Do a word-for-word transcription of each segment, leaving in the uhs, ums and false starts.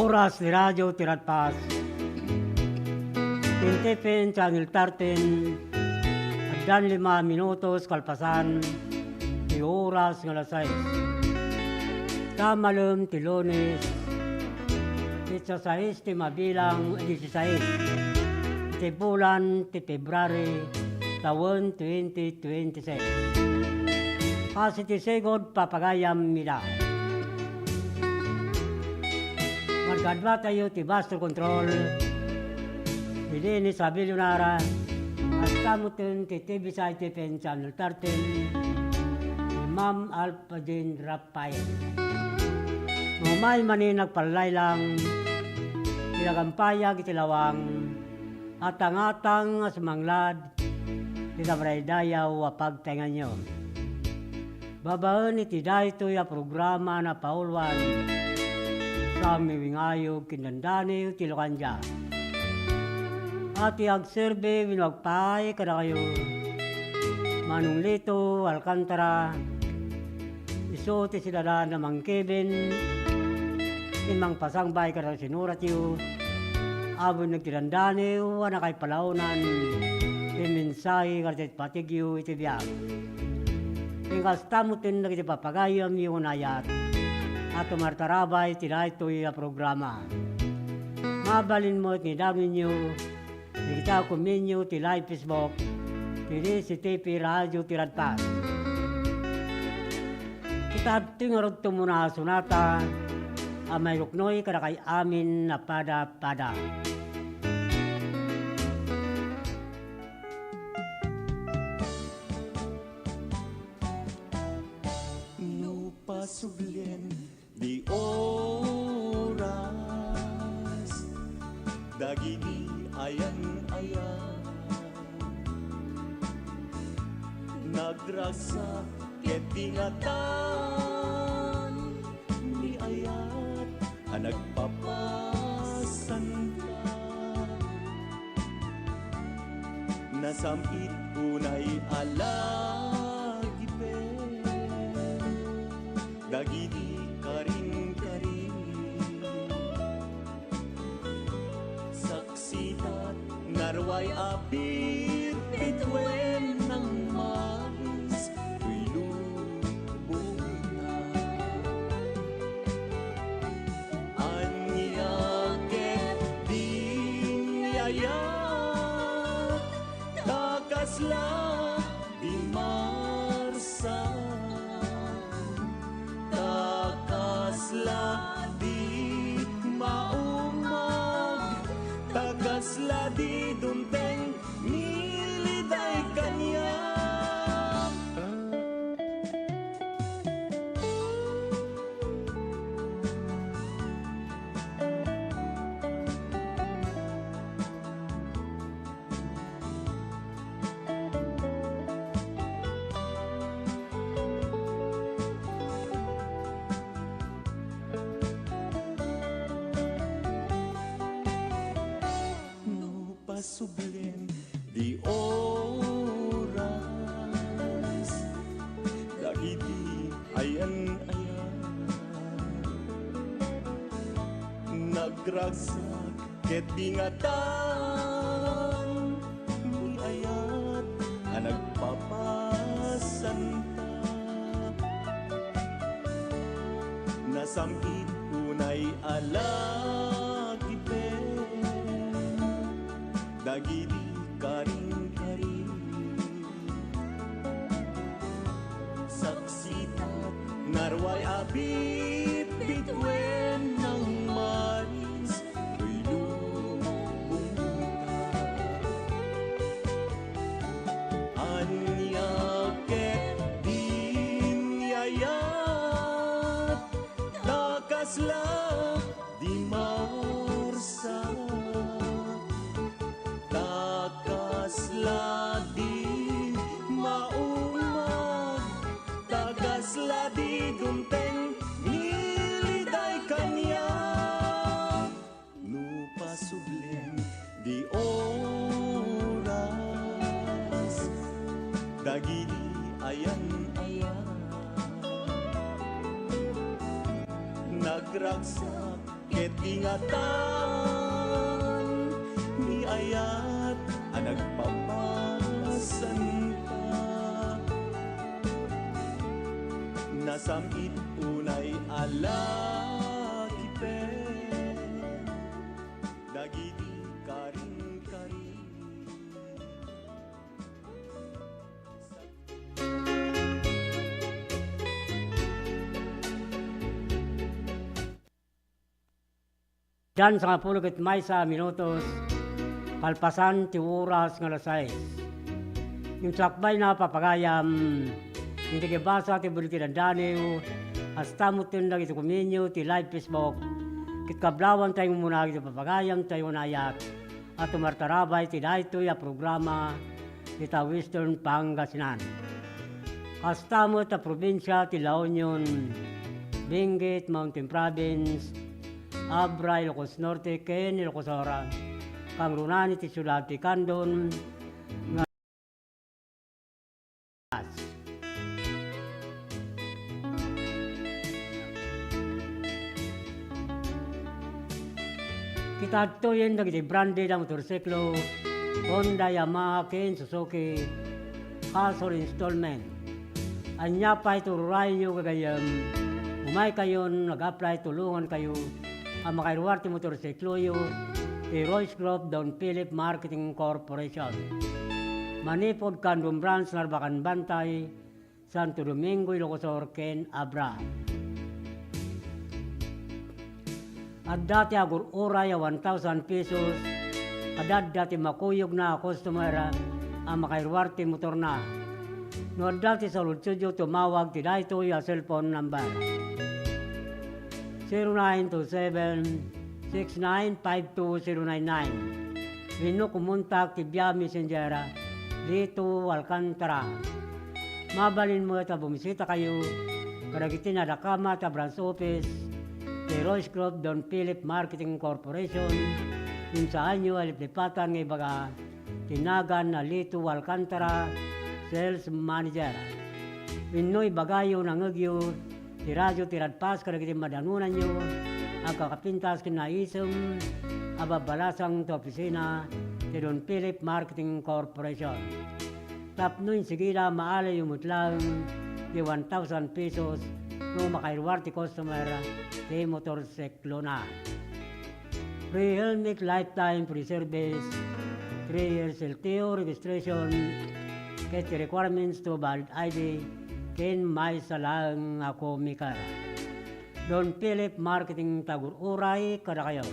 Oras ni Radyo Tiradpas. Ten T P N Channel thirteen, addan lima minutos kalpasan ti oras nga alas sais. Ta malem ti Lunes, petsa sais ti mabilang a disisais ti bulan ti February, tawen twenty twenty-six. Kas iti sigud, papagayam ida. Markaduatayo ti master control, ni Dennis Abilionara, kasta metten ti T V side ti Channel thirteen, ni Ma'am Alpha Jane Rafael. Umay manen agpallaylang, pinagampayag iti lawang, atang-atang a sumanglad, ti damaraydayaw a pagtaenganyo. Babaen iti daytoy a programa, napauluan, Sammy Wingayog ken Dandaniw ti Locandia. A ti agserbi wenno agpaay kadakayo, Manong Lito Alcantara, isu ti sidadan a mangkibin ken mangpasangbay kadagiti sinuratyo, a wenno ti Dandaniw a nakaipalaonan ti mensahe kadagiti patigyo iti biag. Ken kasta metten dagiti papagayamyo nga naayat a tumartarabay iti daytoy a programa. Mabalin met nga idagienyo, dagita a komenyo ti live Facebook ti D C T P Radio Tiradpas. Ita adtoy ngarud ti umuna a sonata a mairuknoy kadakay amin a pada-pada. No pasublen, di oras dagiti ayan-ayan, nagragsak ket dingatan ni ayat a nagpapasanka. Nasam-it unay a lagipen dagiti karin-karin. Saksitak naruay a bitbituen nang mais toy lubongna. Ania ket di ayat, ta kasla di marsam, ta kasla di maumag, ta kasla di dumteng niliday kaniak. No pasublen, di oras dagiti ayan-ayan, nagragsak ket dingatan ni ayat a nagpapasanta. Nasam-it unay a lagipen dagiti karin-karin. Saksitak naruay a bitbituen nang mais toy lubongta. Ania ket di ayat, ta kasla di marsam, ta kasla di maumag, ta kasla di dumteng niliday kaniak. No pasublen, di oras dagiti ayan-ayan, nagragsak Ket ingatan, ni ayat a nagpapasanka. Nasam-it unay a lakipen dagiti karin-karin. Ditan sangapulo ket maysa a minutos, kalpasan ti oras nga alas sais. Ngem sakbayna, papagayam, integibasa ti bulletin a daniw, kasta metten dagiti kuminyo ti live Facebook, ket kablawantay umuna dagiti papagayam tayo nga naayat a tumartarabay ti daytoy a programa ita Western Pangasinan. Kasta met a probinsia ti La Union, Benguet, Mountain Province, Abra, Ilocos Norte, ken Ilocos Sur, kangrunaan iti siudad ti Candon, nga Kita adtoyen dagiti branded a motorsiklo, Honda, Yamaha, ken Suzuki, cash or installment. Ania pay ti ururayenyo, gagayyem? Umaykayon, nag-apply, tulongankayo a makairuar ti motorsikloyo ti Royce Group Don Philip Marketing Corporation. Manipud Candon Branch, Narbacan Bantay, Santo Domingo, Ilocos Sur, ken Abra. Adda ti agur-uray a one thousand pesos, kada adda ti makuyogna a customer a makairuar ti motorna. No adda ti saludsodyo, tumawag ti daytoy a cellphone number, zero nine two seven, six nine five two zero nine nine. Wenno kumontak ti via Messenger, Lito Alcantara. Mabalin met a bumisitakayo kadagiti nadakamat a branch office ti Royce Group Don Philip Marketing Corporation, ngem saanyo a liplipatan nga ibaga ti nagan a Lito Alcantara, Sales Manager. Wenno ibagayo, nangngegyo ti radio ti radpas kadagiti madanonanyo, agkakapintas ken naisem a babbalasang ti opisina ti Don Philip Marketing Corporation. Tapno insigida, maalayo met laeng ti one thousand pesos no makairuar ti customer ti motorsiklona. Free helmet lifetime free service, three years L T O registration, ket ti requirements to valid I D, ken maysa laeng a co-maker. Don Philip Marketing, tagur-uray kadakayo.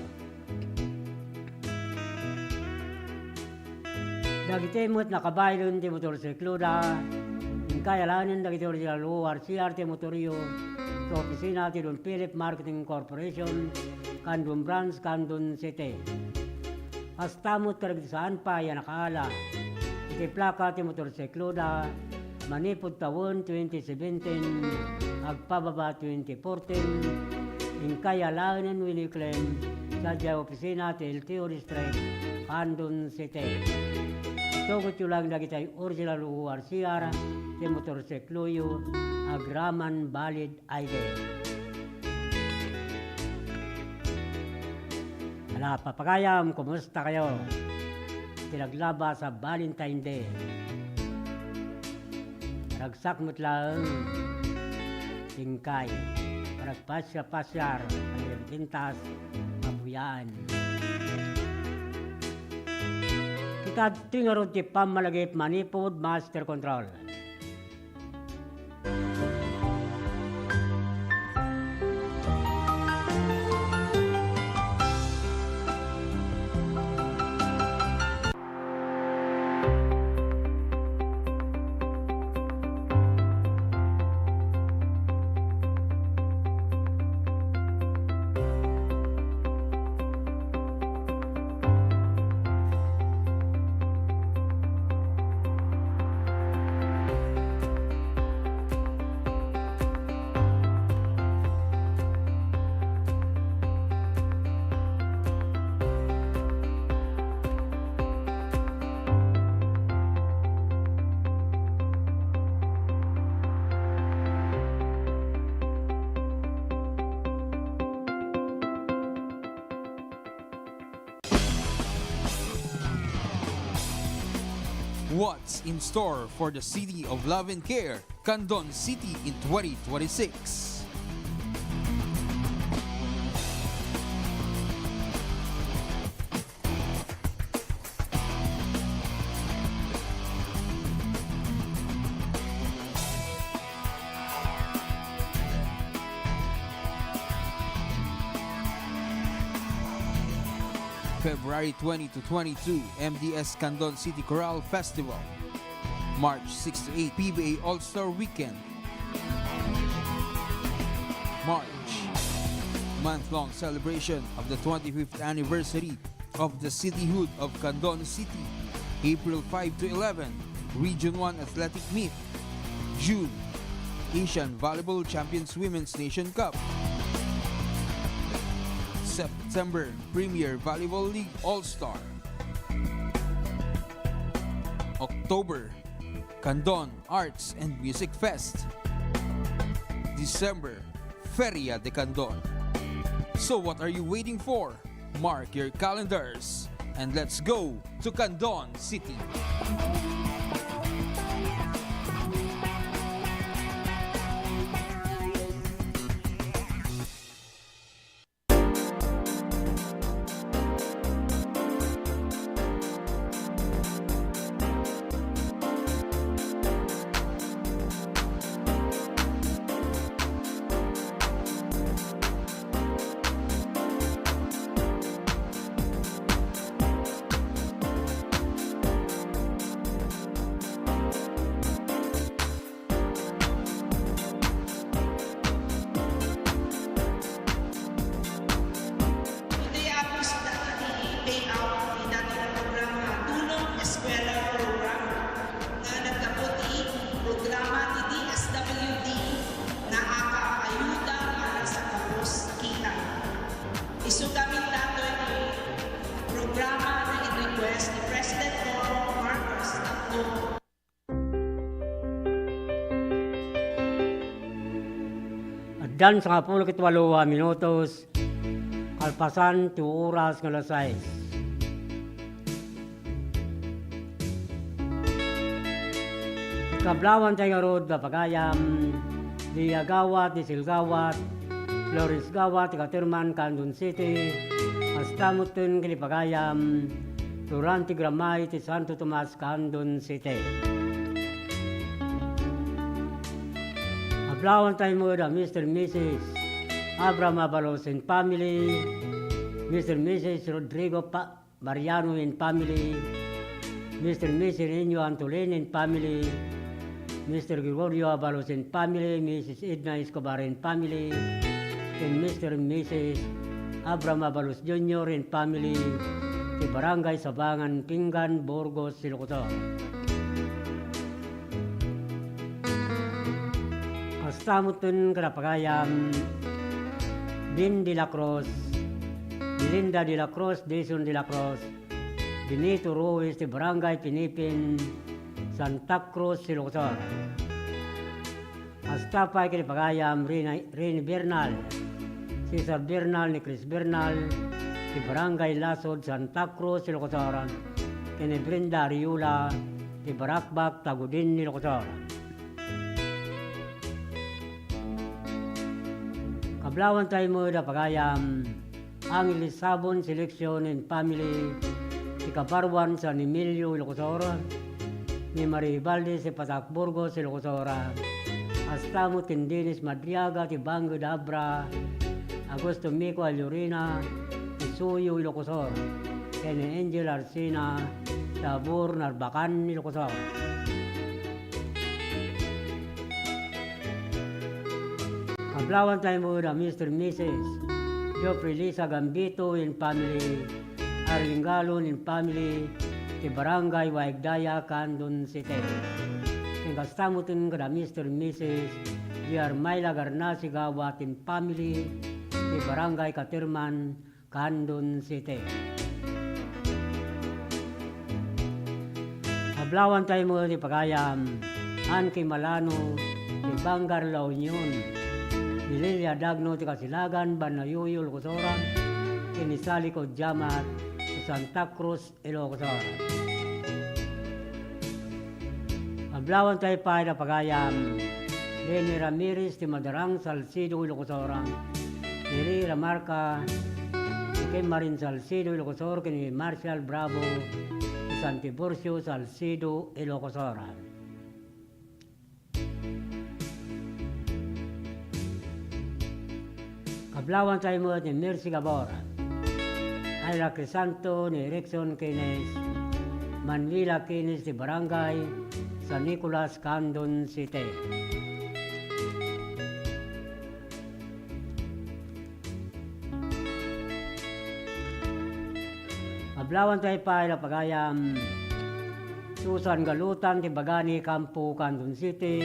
Dagiti met nakabaylen ti motorsikloda, inkay alaenen dagiti original O R C R ti motoryo iti opisina ti Don Philip Marketing Corporation, Candon Branch, Candon City. Kasta met kadagiti saan pay a nakaala iti plaka ti motorsikloda manipud tawen twenty seventeen agpababa twenty fourteen, inkay alaenen wenno iklem sadiay opisina ti L T O District, Candon City. Itugotyo laeng dagiti original O R C R ti motorsikloyo agraman valid I D. Ala, papagayam, kumusta kayo? Ti naglabas a Valentine Day. Ragsak met laeng, inkay, ragpasiar-pasiar, agpintas, mabuyaan. Kita ti ngarud ti pammalagip manipud master control. What's in store for the City of Love and Care, Candon City in twenty twenty-six? February twenty to twenty-two, M D S Candon City Chorale Festival. March six to eight, P B A All-Star Weekend. March, month-long celebration of the twenty-fifth anniversary of the cityhood of Candon City. April five to eleven, Region one Athletic Meet. June, Asian Volleyball Champions Women's Nation Cup. September, Premier Volleyball League All-Star. October, Candon Arts and Music Fest. December, Feria de Candon. So what are you waiting for? Mark your calendars and let's go to Candon City. Iti apos dagiti payout ti dati nga programa, Tulong Eskwela Program, nga naggapu ti programa ti D S W D nga AKA Ayuda para sa Kapos Kita. Isu gamin datoy ti programa nga in-request ni President Bongbong Marcos Tapno. Addan sangapulo ket walo a minutos, kalpasan ti oras nga alas sais. Kablawantay ngarud a pagayam, Lia Gawat, Disel Gawat, Flores Gawat, ti katerman Candon City, kasta metten ken ni pagayam, Durante Gramay ti Santo Tomas, Candon City. Kablawantay met a Mister Missus Abraham Abalos and family, Mister Missus Rodrigo Pa-, Mariano and family, Mister Missus Inyo Antolin and family, Mister Gregorio Abalos and family, Missus Edna Escobar and family, and Mister and Missus Abraham Abalos Junior and family, ti Barangay Sabangan, Pinggan, Burgos, Ilocos Sur. Kasta metten kadagiti pagayam, Vin de la Cruz, Melinda de la Cruz, Dison de la Cruz, Benito Ruiz ti Barangay Pinipin, Santa Cruz, Ilocos Sur. Kasta pay ken ni pagayam Rene, Rene Bernal, Cesar Bernal, ni Chris Bernal, ti Barangay Lasud, Santa Cruz, Ilocos Sur, ken ni Brenda Ariola, ti Baracbac, Tagudin, Ilocos Sur. Kablawantay met a pagayam, Angel Sabon Selection and family, ti Kabaruan, San Emilio, Ilocos Sur, ni Marie Valdez ti Patak, Burgos, Ilocos Sur, kasta met ken Dennis Madriaga ti Banged, Abra, Augusto Mico Allorina ti Suyo, Ilocos Sur, ken ni Angel Arsina ti Abor, Narbacan, Ilocos Sur. Kablawantay met a Mister and Missus Geoffrey Lisa Gambito and family, Arlene Galon and family, ti Barangay Waigdaya, Candon City. Ken kasta metten kada Mister and Missus G R Myla Garnasi Gawat and family, ti Barangay Caterman, Candon City. Kablawantay met ti pagayam, Anki Malano, ti Bangar La Union, ni Lilia Dagno ti Kasilagan, Banayuyo, Ilocos Sur, ken ni Sally Codiamat ti Santa Cruz, Ilocos Sur. Lawan tayo pay da pagayam. Leni Ramirez ti Madarang, Salcedo, Ilocos Sur. Mary Ramarca ti Kemmarin, Salcedo, Ilocos Sur, ken ni Marshall Bravo ti San Tiburcio, Salcedo, Ilocos Sur. Kablawan tayo met ni Mercy Gabor, Ira Crisanto, ni Erickson Keynes, Manuela Keynes ti Barangay San Nicolas, Candon City. Ablawan tayo pay da pagayam. Susan Galutan ti Bagani, Campo, Candon City.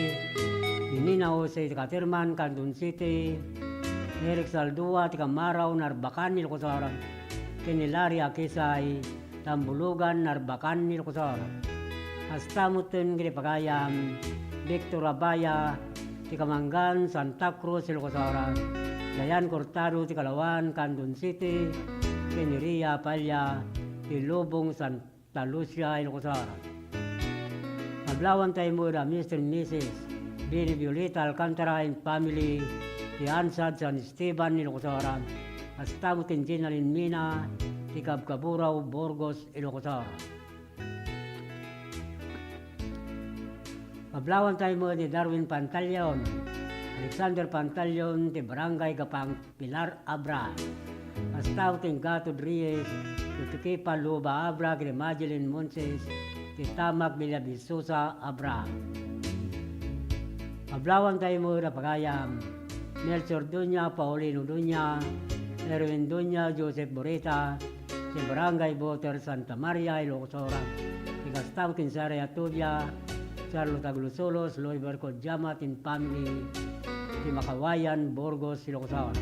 Ni Nina Jose ti Caterman, Candon City. Ni Eric Saldua ti Kamarao, Narbacan, Ilocos Sur. Ken ni Larry Akisay, Tambulugan, Narbacan, Ilocos Sur. Kasta metten ken ni pagayam, Victor Abaya ti Kamangan, Santa Cruz, Ilocos Sur. Dayan Cortado ti Kalawan, Candon City. Ken ni Ria Palla ti Lubong, Santa Lucia, Ilocos Sur. Ablawan tayo met da Mister and Missus Bini Violeta Alcantara and family, ti Ansad, San Esteban, Ilocos Sur. Kasta met ken Jenaline Mina ti Kabkaburao, Burgos, Ilocos Sur. Ablawan tayo met ni Darwin Pantaleon, Alexander Pantaleon ti Barangay Gapang, Pilar Abra. Kasta met ken Gatod Reyes, Tutukipa Luba Abra, ken ni Madeline Montes ti Tamak, Villa Vistosa, Abra. Ablawan tayo met da pagayam. Melchor Dunya, Paulino Dunya, Erwin Dunya, Joseph Boreta, ti Barangay Boter, Santa Maria, Ilocos Sur. Ti kasta met ken Sara Yatubia, Charlo Taglusolos, Loy Berco Jamat and family, ti Makawayan, Burgos, Ilocos Sur.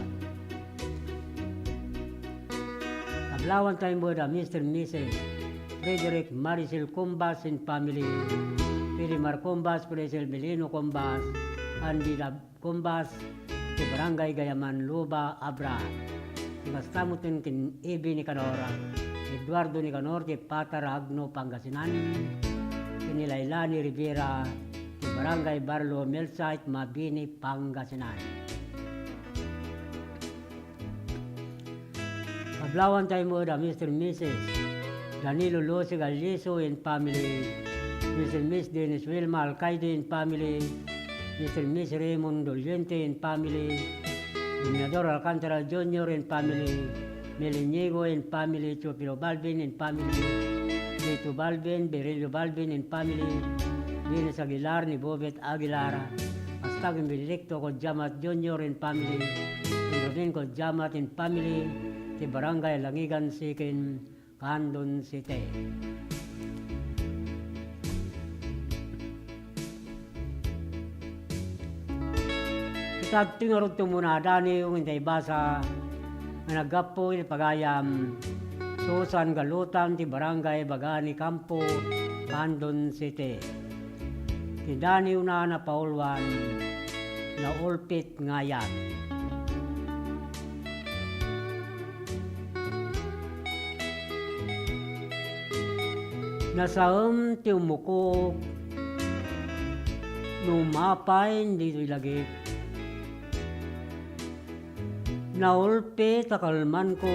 Ablawan tayo met da Mister and Missus Frederick Maricel Cumbas and family, Pilimar Cumbas, Frederick Melino Cumbas, Andy Lab-, Cumbas, ti Barangay Gayaman, Luba, Abra. Ti kasta metten ken Ebi Nicanor, Eduardo Nicanor, ti Patar, Agno, Pangasinan, ken ni Lailani Rivera, ti Barangay Barlo Millsite, Mabini, Pangasinan. Ablawan tayo met da Mister and Missus Danilo Lucy Galliso and family, Mister and Miss Dennis Wilma Alcaide and family, Mister and Miss Raymond Doliente and family, Dominador Alcantara Junior and family, Mel Inigo and family, Teofilo Balbin and family, Lito Balbin, Berilio Balbin and family, Venus Aguilar ni Bobet Aguilar, kasta ken Benedicto Codiamat Junior and family, ken Rodin Codiamat and family, ti Barangay Langigan Second, Candon City. Ket adtoy ngarud ti umuna a daniw nga inta ibasa nga naggapu iti pagayam Susan Galutan ti Barangay Bagani Campo, Candon City. Ti daniwna a napauluan, naulpit nga ayat. Nasaem ti umukok no umapay ditoy lagip. Naulpit a kalmanko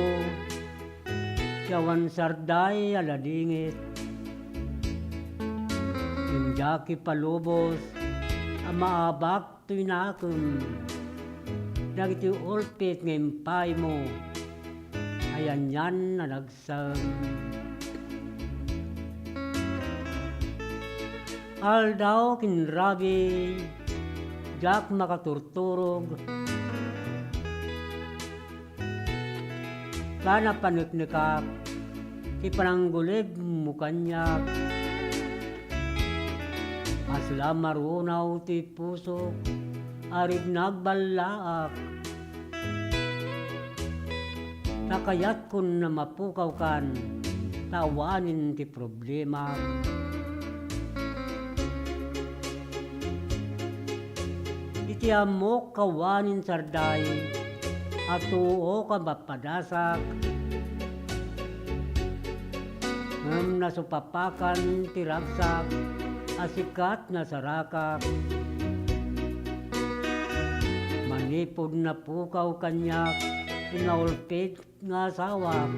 ti awan sarday a ladingit. Ngem diak ipalubos a maabak toy nakem dagiti ulpit nga impaymo a anian a nagsaem. Aldaw ken rabii, diak makaturturog. Panapaneknekak ti pananggulibmo kaniak. Kasla marunaw ti pusok a ribnag ballaak. Ta kayatkon a mapukawkan ta awanen ti problemak. Iti ammok awanen sarday a tuok a mapadasak, Ngem nasupapakan ti ragsak a sikat nasarakak. Manipud napukaw kaniak ti naulpit nga asawak.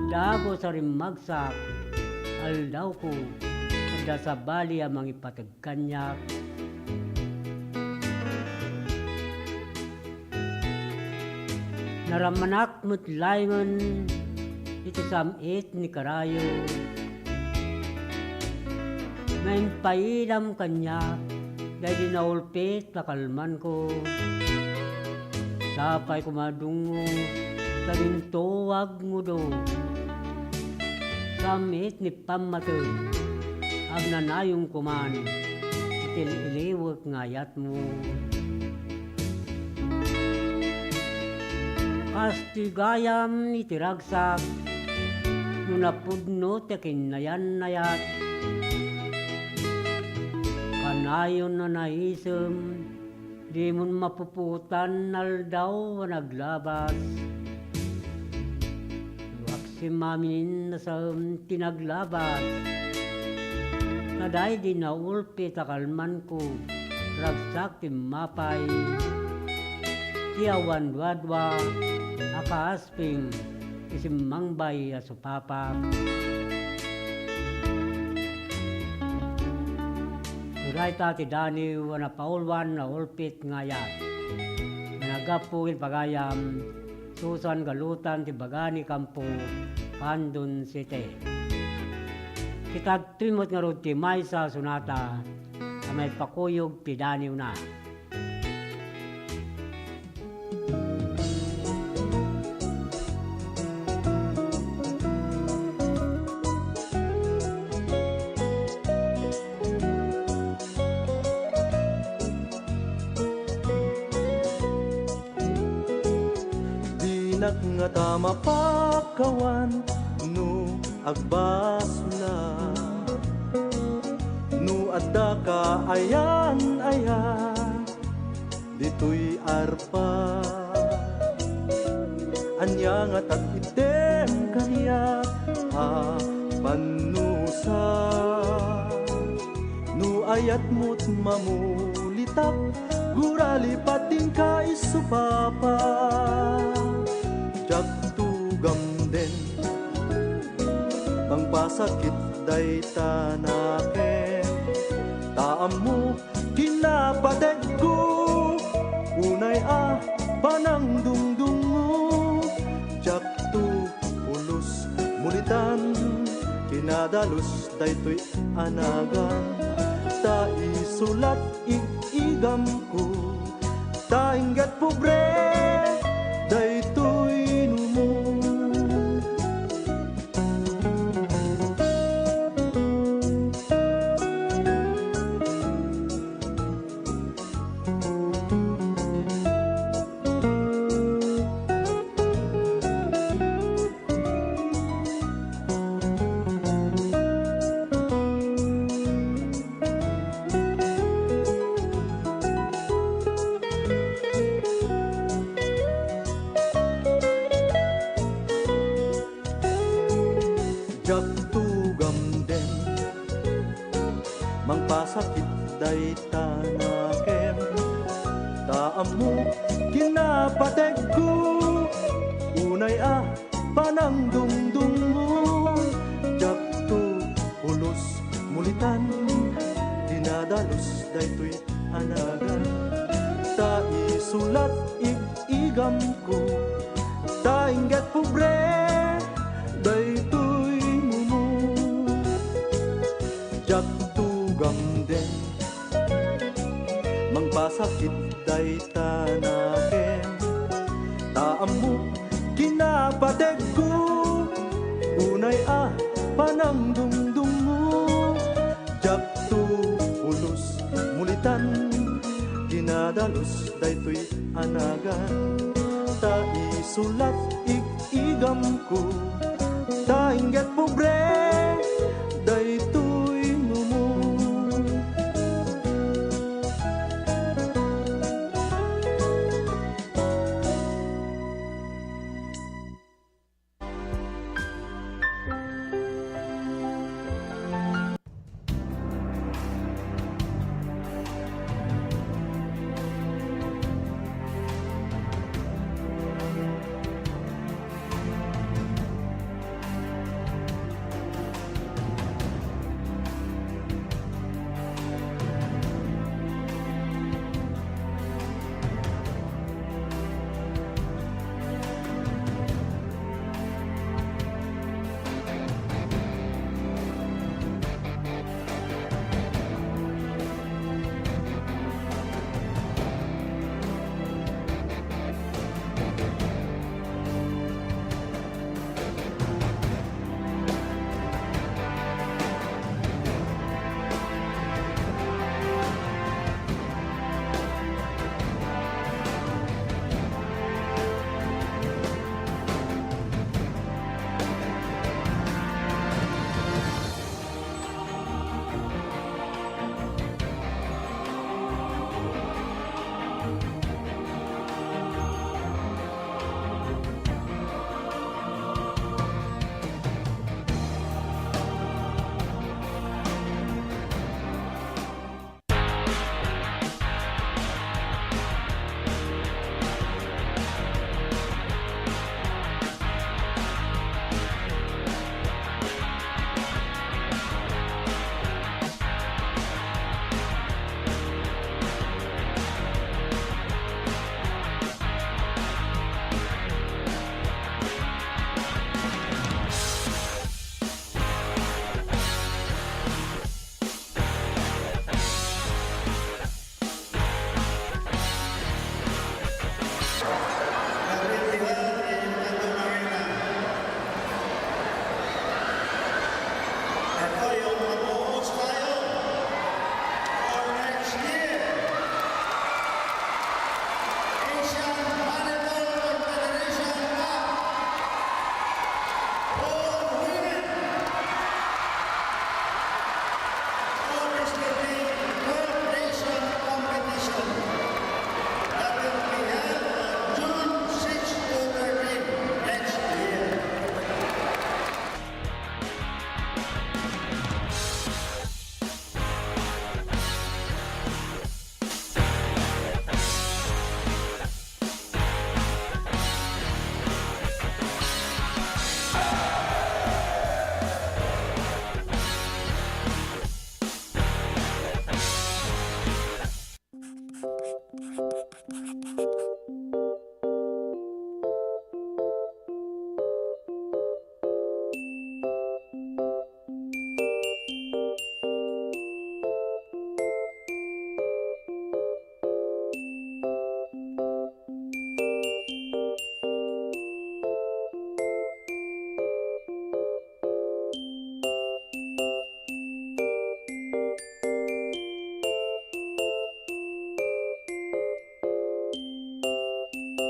Dagus a rimmagsak, aldawko, adda sabali a mangipateg kaniak. Naramanak met laengen iti sam-it ni karayo nga impaidam kaniak daydi naulpit a kalmanko. Sapay koma dungngo ta dinto agmudo. Sam-it ni pammateg, agnanayong koman iti iliwek nga ayatmo. Kas ti gayam iti ragsak, no napudno ti kinnayannayat. Kanayon a naisem, dimon mapuputan aldaw a naglabas. No agsimamin nasaem ti naglabas, ta daydi naulpit a kalmanko, ragsak ti mapay, ti awan duadua a kaas ping ti simmangbay a supapak. Uray ta ti daniw a napauluan nga ulpit nga ayat nga naggapu iti pagayam, susan galutan ti baga ni Kampo, Candon City. Kitadtoy met ngarud ti maysa a sonata a maipakuyog ti daniwna. Dinak ngata mapakawan no agbasla. No adda kaayan-ayan ditoy arpa, ania nga tag-iddem kaniak a pannusa? No ayatmo't mamulitak, gurali pati inka isu, Papa. Diak tugamden, mangpasakit dayta nakem. Ta ammo kinapategko, unay a panangdungdungo. Diakto pulos mulitan, kinadalus daytoy a nagan. Ta isu lat ig-igamko, ta ingget pobre daytoy numo. Diak tugamden, mangpasakit dayta nakem. Ta ammo kinapategko, unay a panangdungdungmo. Diakto pulos mulitan, dinadalus daytoy a nagan. Ta isu lat ig-igamko, ta ingget pobre daytoy numo. Diak tugamden, mangpasakit dayta nakem. Ta ammo kinapategko, unay a panangdungdungmo. Diakto pulos mulitan, dinadalus daytoy a nagan. Ta isu lat ig-igamko, ta ingget pobre daytoy numo.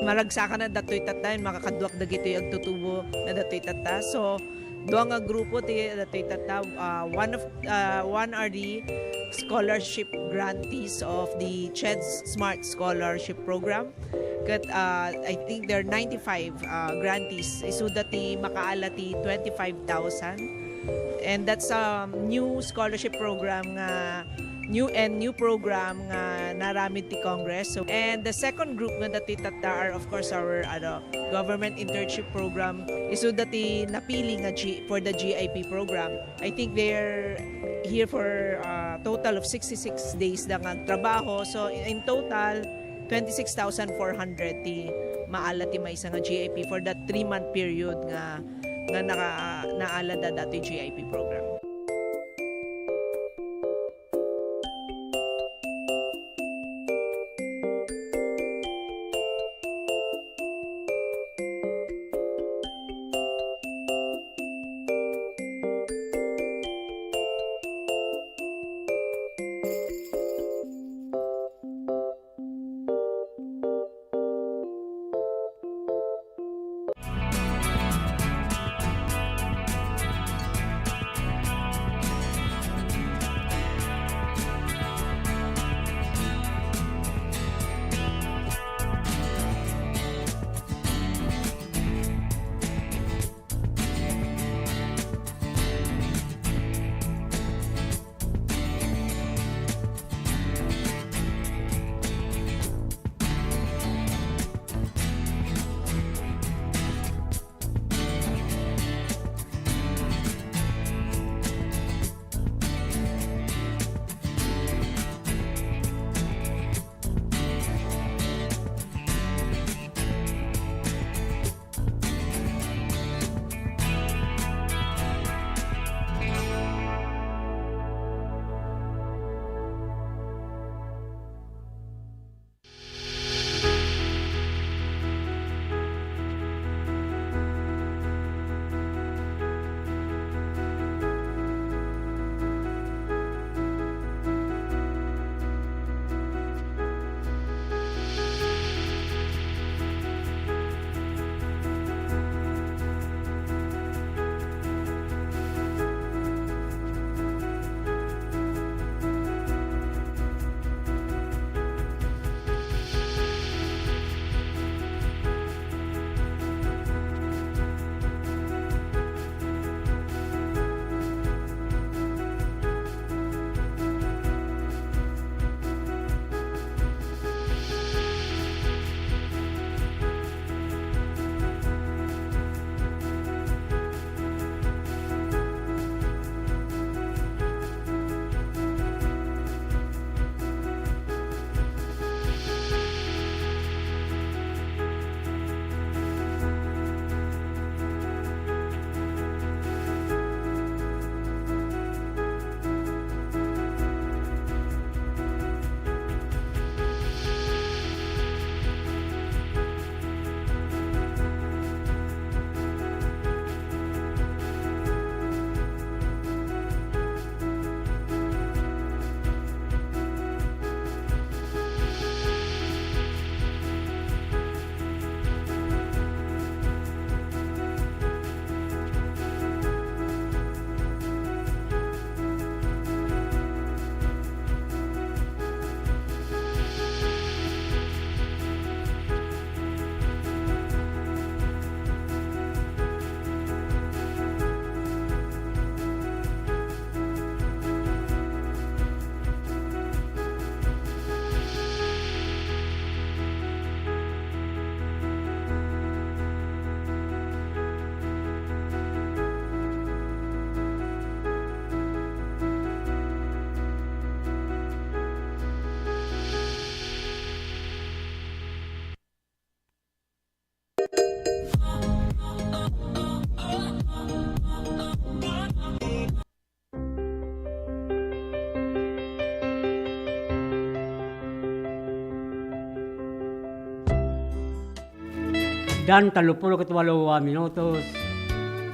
Maragsakan na datoy tatta, makakaduak dagitoy agtutubo na datoy tatta. So, dua nga grupo ti datoy tatta. Ah, one of, ah, one are the scholarship grantees of the CHED Smart Scholarship Program. Ket, ah, I think there are ninety-five, ah, grantees. Isuda ti makaala ti twenty-five thousand. And that's a new scholarship program nga, new and new program nga naaramid ti Congress. So, and the second group nga datoy tatta are, of course, our, ano, government internship program. Isuda ti napili nga G-, for the G I P program. I think they're here for a total of sixty-six days da nga agtrabaho. So, in total, twenty-six thousand four hundred ti maala ti maysa nga G I P for that three-month period nga, nga naka-, naala da datoy G I P program. Ditan tallopulo ket walo a minutos,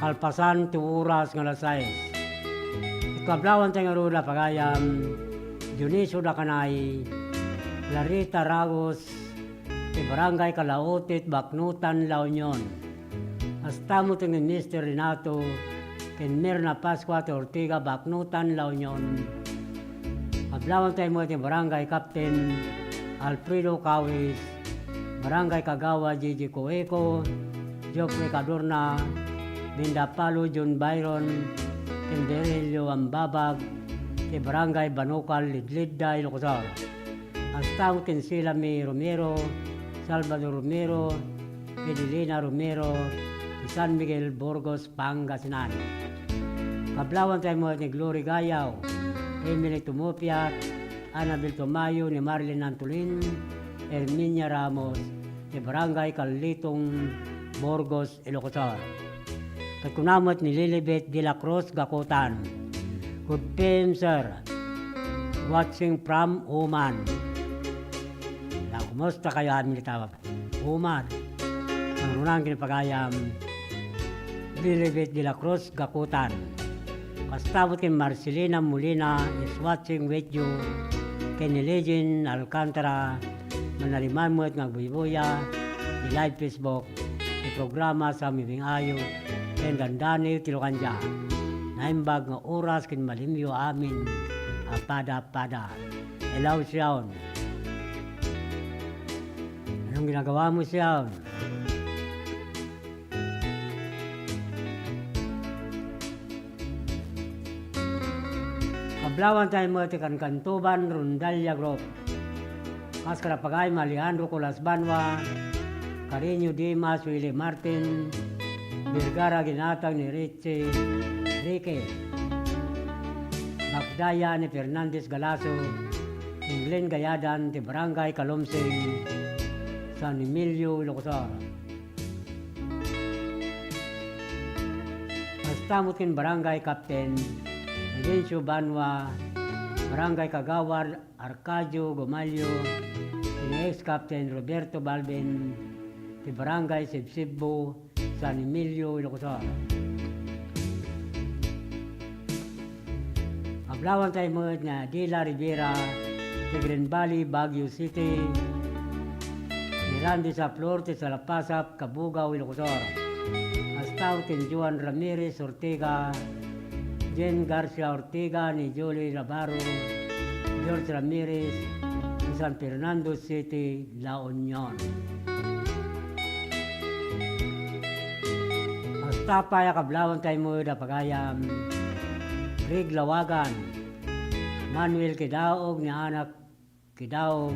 kalpasan ti oras nga alas sais. Ikablaawan tayo ngarud a pagayam, Dionisio Dacanay, Larita Ragos, ti Barangay Kalaotit, Baknotan, La Union. Kasta met ni Mister Renato ken Mirna Pascua ti Ortega, Baknotan, La Union. Kablawanta met ni Barangay Captain Alfredo Cawis, Barangay Kagawad Gigi Coeco, Geoffrey Cadorna, Binda Palo, John Byron, ken Virgilio Ambabag, ti Barangay Banukal, Lidlidda, Ilocos Sur. Kasta met ken Silami Romero, Salvador Romero, Edelina Romero, ti San Miguel, Burgos, Pangasinan. Kablawanta met ni Glory Gayaw, Emily Tumupiat, Annabel Tomayo, ni Marilyn Antolin, Herminia Ramos, ti Barangay Carlitong, Burgos, Ilocos Sur. Ket kuna met ni Lilibet de la Cruz Gakutan. Good P M, sir. Watching from Oman. Na, kumusta kayo, amin ita? Oman. Ang runang kinapagayam, Lilibet de la Cruz Gakutan. Kasta met ken Marcelina Molina is watching with you, ken ni Legend Alcantara, manariman met nga agbuybuya, ti live Facebook, ti programa sa Miming Ayo, ken dandani ti Lukandia. Naimbag nga oras ken malimyo amin a pada-pada. Hello, Sion. Anong ginagawa mo, Sion? Kablawanta met ti Kankantuban Rondalia Group. Kas karapagayam Alejandro Colas Banwa, Carino Dimas, Willie Martin, Vergara ginatang ni Richie Enrique, Bagdaya ni Fernandez Galaso, Englen Gayadan ti Barangay Kalumsing, San Emilio, Ilocos Sur. Kasta met ken Barangay Captain Evencio Banwa, Barangay Kagawad Arcadio Gomalio, ken ni ex-Captain Roberto Balbin, ti Barangay Sibsibbo, San Emilio, Ilocos Sur. Kablawanta met ni Adela Rivera, ti Green Valley, Baguio City, ni Randy Saplor, ti Salapasap, Cabugao, Ilocos Sur. Kasta met ken Joan Ramirez Ortega, Jen Garcia Ortega, ni Julie Navarro, George Ramirez, ni San Fernando City, La Union. Kasta pay a kablawanta met a pagayam, Craig Lawagan, Manuel Kidaog ni Anak Kidaog,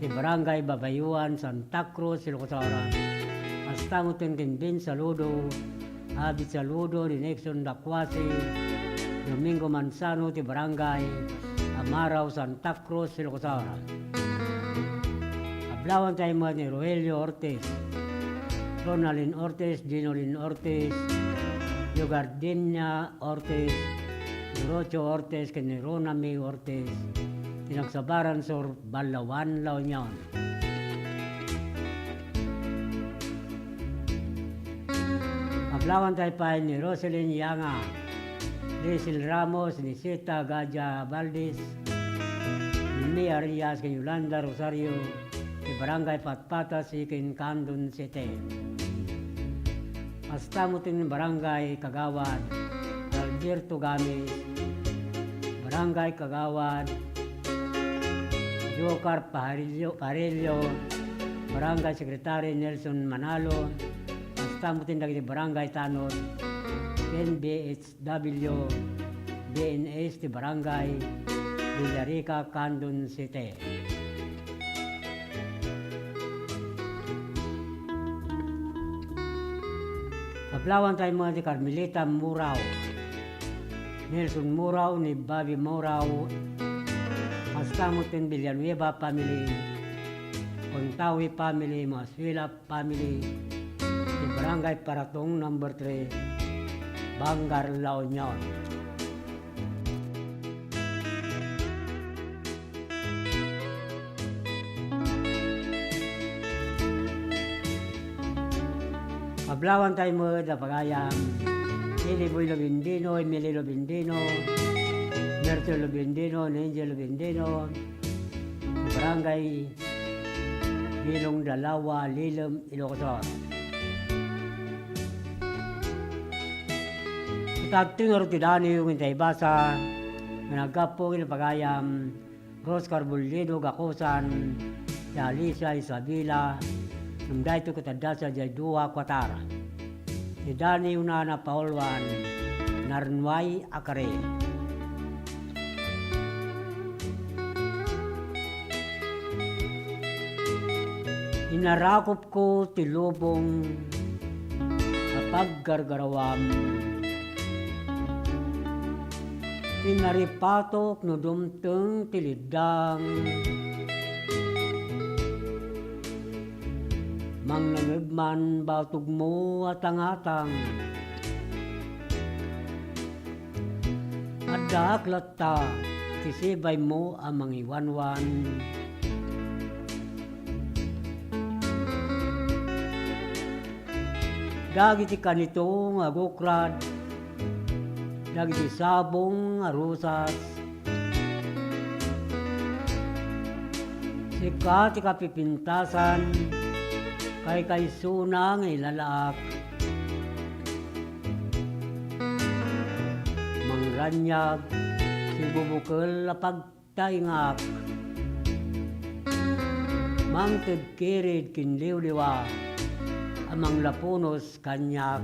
ti Barangay Babayuan, Santa Cruz, Ilocos Sur. Kasta met ken Vin Saludo, Abit Saludo, ni Nixon Dacuasi, Domingo Manzano, ti Barangay Amarao, Santa Cruz, Ilocos Sur. Kablawanta met ni Rogelio Ortiz, Ronaldin Ortiz, Ginolin Ortiz, Leogardina Ortiz, Dorocho Ortiz, ken ni Rona May Ortiz, ti nagsabaran Sur Balawan, La Union. Kablawanta pay ni Roselyn Yanga, Liesl Ramos, ni Sita Gadia Valdez, ni May Arias, ken Yolanda Rosario, ti Barangay Patpata, Siquijor, Candon City. Kasta met ken Barangay Kagawad Alberto Gamis, Barangay Kagawad Jocar Pajarillo, Pajarillo, Barangay Secretary Nelson Manalo, kasta met ken dagiti Barangay Tanod, ken B H W B N S ti Barangay Villarica, Candon City. Kablawanta met ni Carmelita Murao, Nelson Murao, ni Bobby Murao, kasta met ken Villanueva family, Contawi family, Masuela family, ti Barangay Paratong number three, Bangar, La Union. Kablawanta met a pagayam, Iliboy Lobendino, Emily Lobendino, Merto Lobendino, Angel Lobendino, Barangay Bilong Dalawa, Lilem, Ilocos Sur. Ita ditoy ngarud ti daniw nga intay ibasa nga naggapu ken ni pagayam Rose Carbullido Gacosan, ti Alicia Isabela, ngem daytoy ket adda sadiay dua kuatar. Ti daniwna a napauluan, Narnuay a Kari. Inarakopko ti lubong a paggargarawam. Pinaripatok no dumteng ti liddang. Mangngegman batogmo a tangatang. Addaak latta ti sibaymo a mangiwanwan. Dagiti kanito nga agukrad, dagiti sabong a rosas, sika ti kapipintasan, kaykaysona nga ilalaak. Mangraniag, sibubukel a pag- taingak. Mangted kirid ken liwliwa a manglapunos kaniak.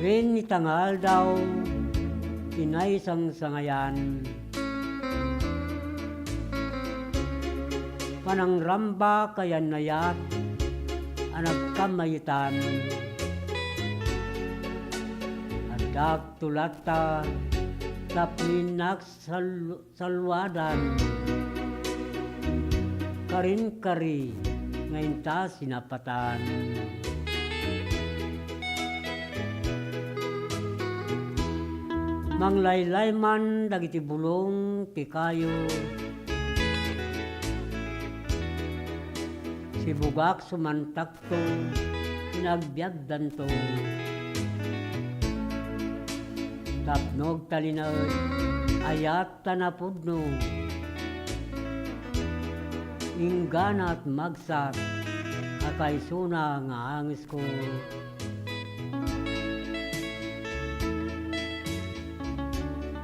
Wen ita nga aldaw, ti naisangsangayan. Panangrambak a yannayat a nagkammayetan. Addak to latta, tapno innak sal-, salwadan. Karinkari nga inta sinapatan. Manglaylay man dagiti bulong ti kayo. Sibugak sumantak to, inagbiagdanto. Tapno agtalinaed, ayat ta napudno. Ingganat magsat, kakaysona nga angesko.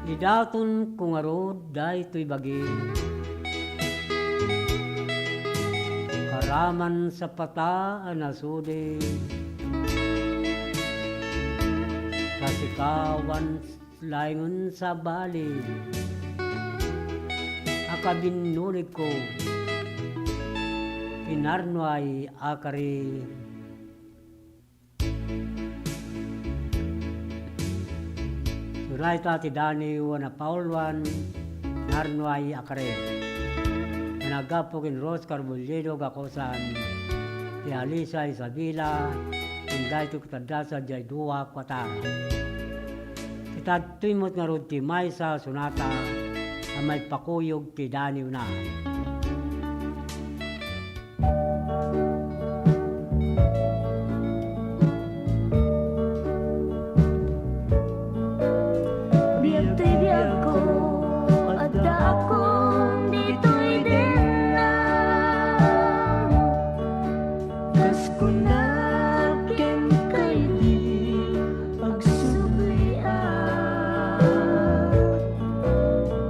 Idatonko ngarud daytoy bagim. Karaman sapata a nasudi. Kasikawan laengen sabali. A kabinnuligko. Pinarnuay a kari. Surayta ti daniw a napauluan, Narnuay a Kari. Nga naggapu ken Rose Carbullido Gacosan, ti Alisa Isabela, ken daytoy ket adda sadiay dua kuatar. Ket adtoy met ngarud ti maysa a sonata a maipakuyog ti daniwna. Biag ti biagko, addaakon ditoy denna. Kas kunak kenka idi, agsubliak.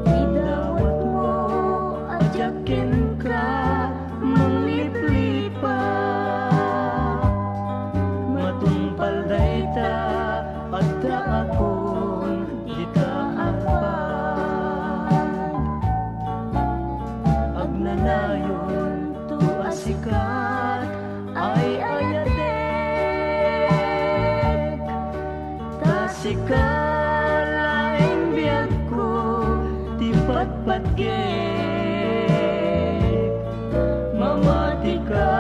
Idawatmo a diak kenka mangliplipak. Matungpal dayta, addaakon dita a pag-, agnanayon to a sikat ay ayadek. Ta sika laeng biagko ti patpatgek. Mamatika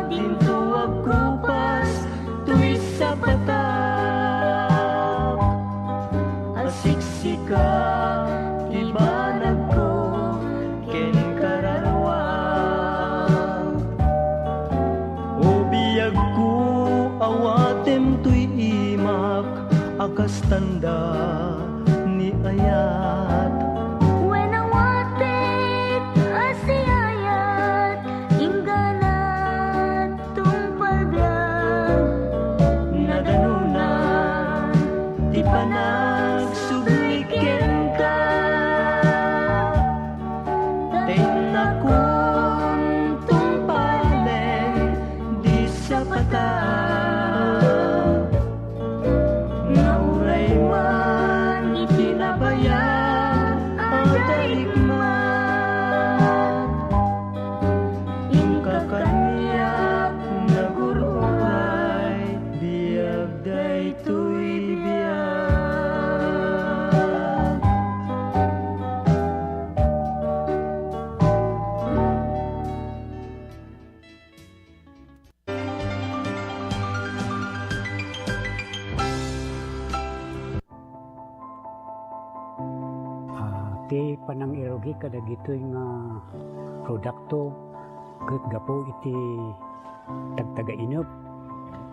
dinto agkupas toy sapatak. A siksika ti banagko ken kararuak. O biagko, awatem toy imak a kas tanda ni ayat. Wen, awat Ti panangirugi kadagitoy nga produkto ket gapu iti tagtagainep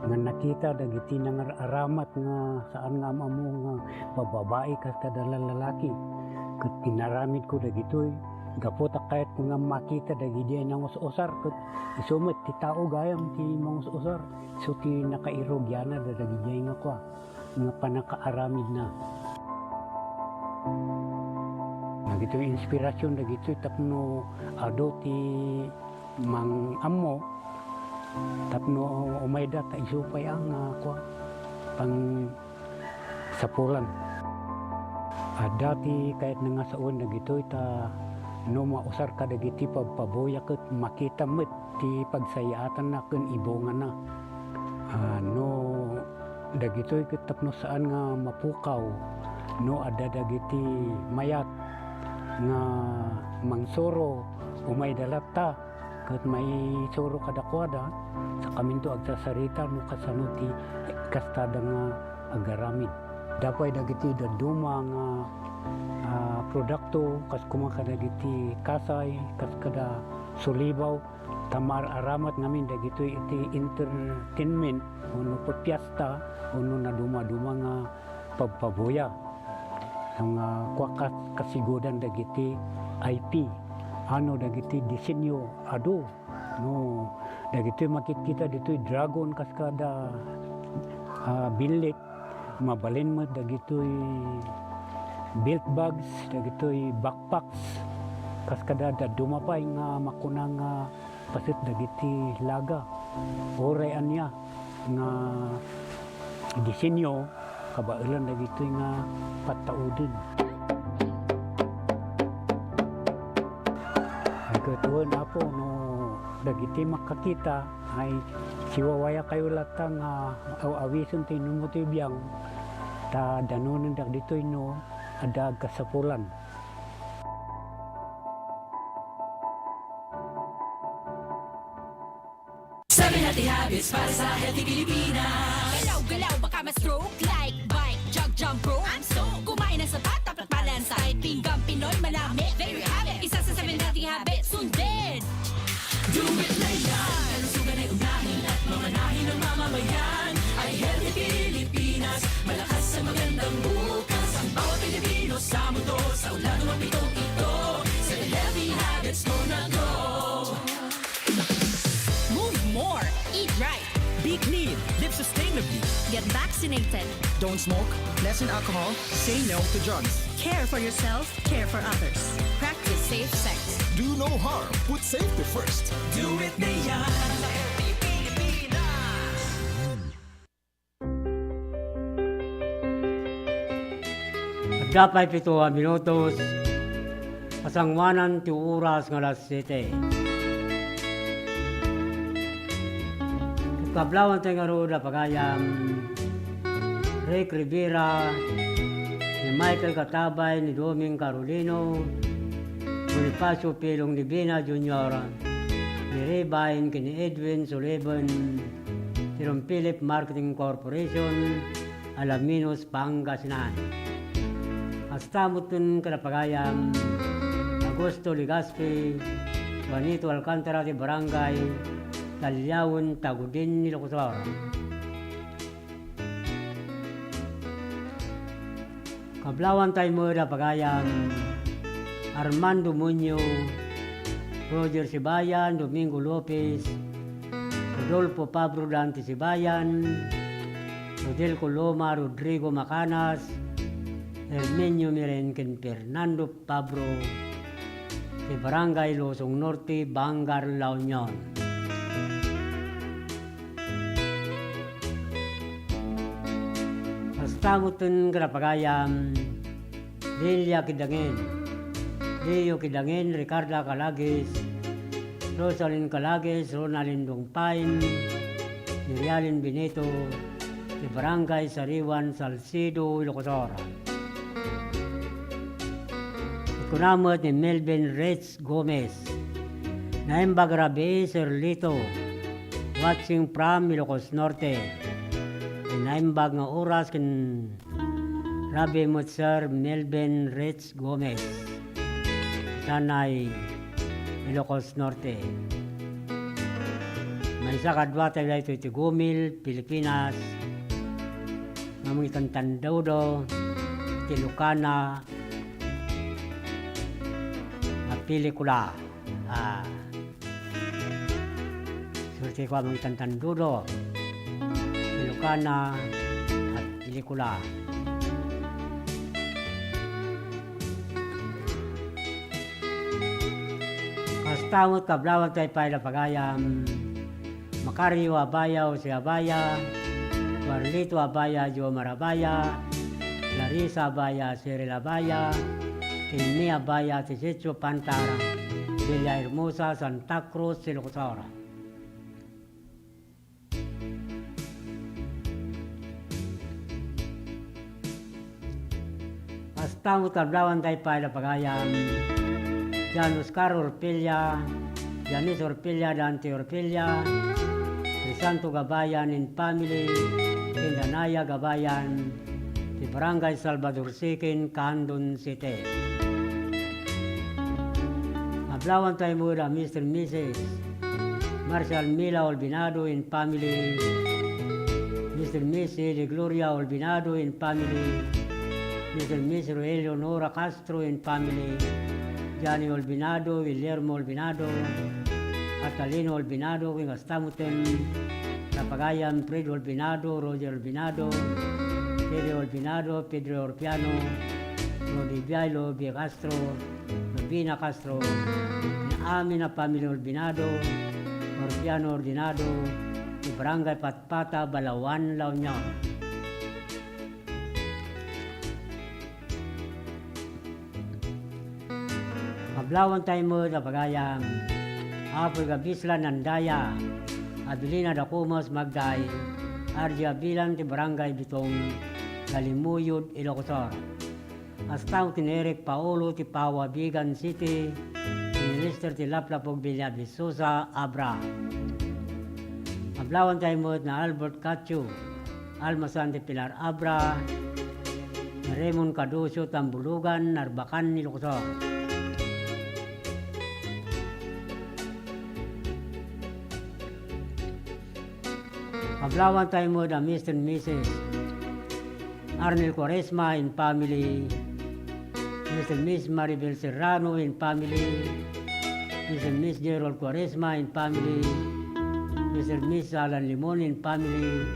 nga nakita dagiti nangar-aramat nga saan nga am-ammo nga bababai kas kada lalaki. Ket inaramidko dagitoy gapu ta kayatko nga makita dagiti nangus-usar ket isu met ti tao gayam ti mangus-usar. Isu ti nakairugianna dagiti nga kua nga pannakaaramidna. Dagitoy inspirasyon dagitoy tapno adu ti mang-ammo tapno umayda ta isu pay a nga kua, pangsapulan. Adda ti kayatna nga sawen dagitoy ta no mausar kadagiti pabpabuya ket makita met ti pagsayaatanna ken ibungana. Ah, no dagitoy ket tapno saan nga mapukaw, no adda dagiti mayat nga mangsuro, umayda latta ket maisuro kadakuada, sakaminto agsasarita no kasano ti kastada nga agaramid. Adda pay dagiti dadduma nga, ah, produkto, kas koma kadagiti kasay, kas kada sulibaw, ta maar-aramat ngamin dagitoy iti entertainment, wenno piesta, wenno nadumaduma nga pabpabuya. Nga kua kas-, kasigudan dagiti I P, ano dagiti disenyo, adu, no, dagitoy makitkita ditoy dragon, kas kada, ah, billit, mabalin met dagitoy belt bags, dagitoy backpacks, kas kada dadduma pay nga makuna nga paset dagiti laga, uray ania nga disenyo, kabaelan dagitoy nga pattauden. Ay, ket wen, Apo, no dagiti makakita, ay siwawayakayo latta nga aw-awisen ti inummo ti biang, ta danonen dagitoy no adda agkasapulan. Seven healthy habits para sa healthy Pilipinas. Galaw-galaw, baka ma-stroke. Like, bike, jog, jump rope. I'm stoked. Kumain ng sapat, dapat balansay. Pinggang Pinoy, manami, very habit. Isa sa seven healthy habits, sundin. Do it na yan. Kalusugan ay unahin at mamanahin ng mamamayan. Ay healthy Pilipinas, malakas sa magandang bukas. Ang bawat Pilipino sa mundo, sa ulado ng pitong ito. Seven healthy habits, go na go. Move more. Eat right. Be clean. Live sustainably. Get vaccinated. Don't smoke. Lessen alcohol. Say no to drugs. Care for yourself. Care for others. Practice safe sex. Do no harm. Put safety first. Do it na yan. Adda pay pito a minutos, pasanguanan ti oras nga alas siete. Kablawan tayo ngarud a pagayam, Rick Rivera, ni Michael Katabay, ni Doming Carolino, Bonifacio Pilong Libina Junior, ni Ray Bain, ken ni Edwin Sullivan, ti Ron Philip Marketing Corporation, Alaminos, Pangasinan. Kasta met ken kada pagayam, Augusto Legaspi, Juanito Alcantara ti Barangay Taliawen, Tagudin, Ilocos Sur. Kablawan tayo met a pagayam, Armando Muñoz, Roger Sibayan, Domingo Lopez, Rodolfo Pabro Dante Sibayan, Rodel Coloma, Rodrigo Macanas, Herminio Miren, ken Fernando Pabro, ti Barangay Luzon Norte, Vanguard, La Union. Kasta met ken kada pagayam, Lilia Kidangin, Leo Kidangin, Ricarda Calagis, Rosalyn Calagis, Ronaldin Dongpain, Mirialin Benito, ti Barangay Sariwan, Salcedo, Ilocos Sur. Ket kuna met ni Melvin Rich Gomez, Naimbag Rabi, Sir Lito, watching from Ilocos Norte. Naimbag nga oras ken rabi met, Sir Melvin Rich Gomez. Tanay, Ilocos Norte. Maysa kadua tayo daytoy ti Gumil, Pilipinas. Mamangitantandudo ti Lucana a pelikula. Ah. Suerteko a mangitantandudo ti Lucana a pelikula. Kasta met, kablawanta pay a pagayam, Macario Abaya, Jose Abaya, Juarlito Abaya, Jomar Abaya, Larissa Abaya, Cheryl Abaya, Timmy Abaya, ti Sitio Pantar, Villahermosa, Santa Cruz, Ilocos Sur. Kasta met, kablawanta pay a pagayam, Jan Oscar Orpilla, Janice Orpilla, Dante Orpilla, Crisanto Gabayan and family, ken Danaya Gabayan, ti Barangay Salvador Sikin, Candon City. Kablawanta met a Mister and Missus Marshall Mila Olvinado and family, Mister and Missus De Gloria Olvinado and family, Mister and Missus Rogelio Nora Castro and family, Johnny Olvinado, Guillermo Olvinado, Catalino Olvinado, ken kasta met a pagayam, Fred Olvinado, Roger Olvinado, Teddy Olvinado, Pedro Orpiano, Rodi Biailo, Bia Castro, Rubina Castro, ken amin a pamilya Olvinado, Orpiano Ordinado, ti Barangay Patpata, Balaoan, La Union. Kablawanta met a pagayam, Apoy Gabislan Andaya, Abilina Dacumas Magday, R J Abilan ti Barangay Bitong, Dalimuyod, Ilocos Sur. Kasta met ni Eric Paolo ti Pau, Abigan City, ni Lester ti Laplapog, Villa Visosa, Abra. Kablawanta met ni Albert Cacho, Alma San de Pilar Abra, ni Raymond Caducio Tambulugan, Narbacan, Ilocos Sur. Kablawanta met a Mister and Missus Arnel Cuaresma and family, Mister and Miss Maribel Serrano and family, Mister and Miss Gerald Cuaresma and family, Mister and Miss Alan Limon and family,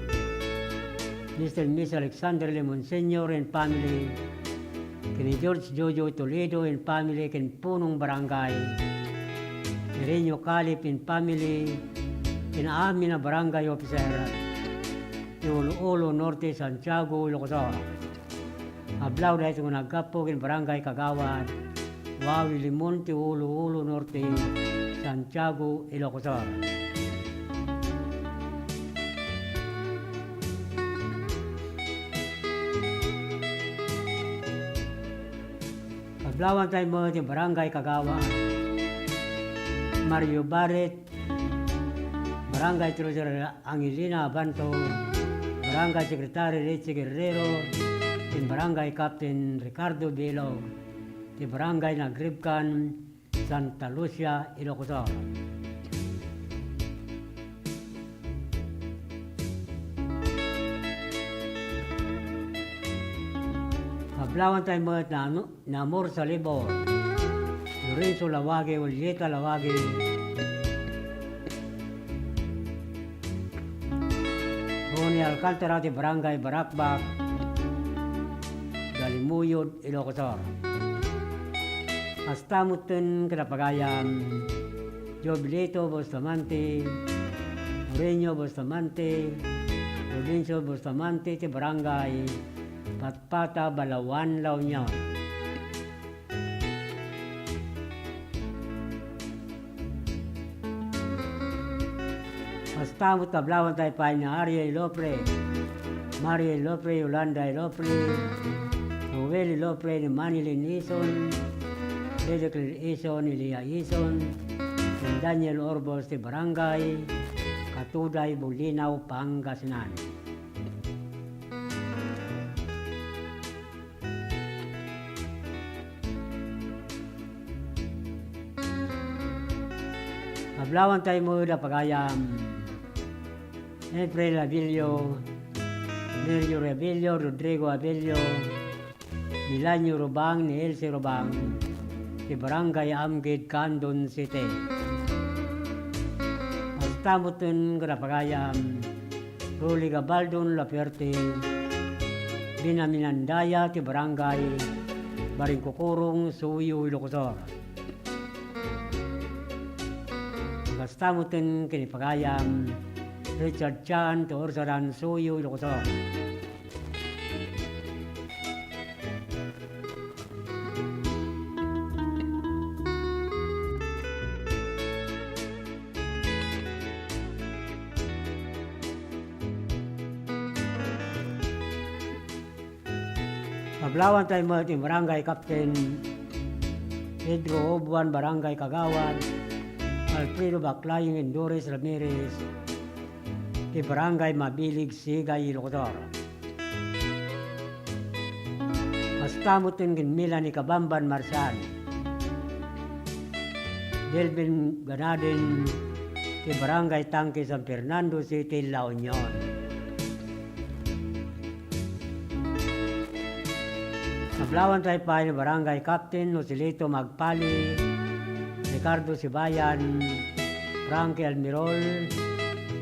Mister and Miss Alexander Limon Senior and family, ken ni George Jojo Toledo and family, ken punong barangay, Irenio Calip and family, ken amin a barangay officer, ti Ulu-Ulu Norte, Santiago, Ilocos Sur. Ablaw daytoy nga naggapu ken Barangay Kagawad, Wawi Limon ti Ulu-Ulu Norte, Santiago, Ilocos Sur. Kablawanta met ti Barangay Kagawad, Mario Barret, Barangay Treasurer Angelina Abanto, Barangay Secretary Richie Guerrero, ken Barangay Captain Ricardo Bilog, ti Barangay Nagribkan, Santa Lucia, Ilocos Sur. Kablawanta met ni Anu-, ni Amor Salibor, Lorenzo Lawagi, Julieta Lawagi, Ronnie Alcantara ti Barangay Barakbak, Dalimuyod, Ilocos Sur. Kasta metten ken ni pagayam, Jovelito Bustamante, Mourinho Bustamante, Provincial Bustamante ti Barangay Patpata, Balaoan, La Union. Kasta met kablawanta pay ni Ariel Ilopre, Mario Ilopre, Yolanda Ilopre, Noel Ilopre, ni Manilyn Ison, Lady Claire Ison, Elia Ison, ken Daniel Orbos ti Barangay Katuday, Bolinao, Pangasinan. Ablawantay met a pagayam. April Abilio, Nerio Abilio, Rodrigo Abilio, Milanio Rubang, ni Elsie Rubang, ti Barangay Amgid, Candon City. Kasta metten ken a pagayam, Rolly Gabaldon Lafuerte, Binaminandaya ti Barangay Baringkukurong, Suyo, Ilocos Sur. Kasta metten ken ni pagayam, Richard Chan ti Ursaran, Suyo, Ilocos Sur. Ablawantay met ti Barangay Captain Pedro Obuan, Barangay Kagawad Alfredo Baclayo, Indores Ramirez, ti Barangay Mabilig, Sigay, Ilocos Sur. Kasta metten ken Melanie Kabamban Marcial, Delvin Ganaden, ti Barangay Tangke, San Fernando City, La Union. Ablawantay pay ni Barangay Captain Joselito Magpali, Ricardo Sibayan, Frankie Almirol,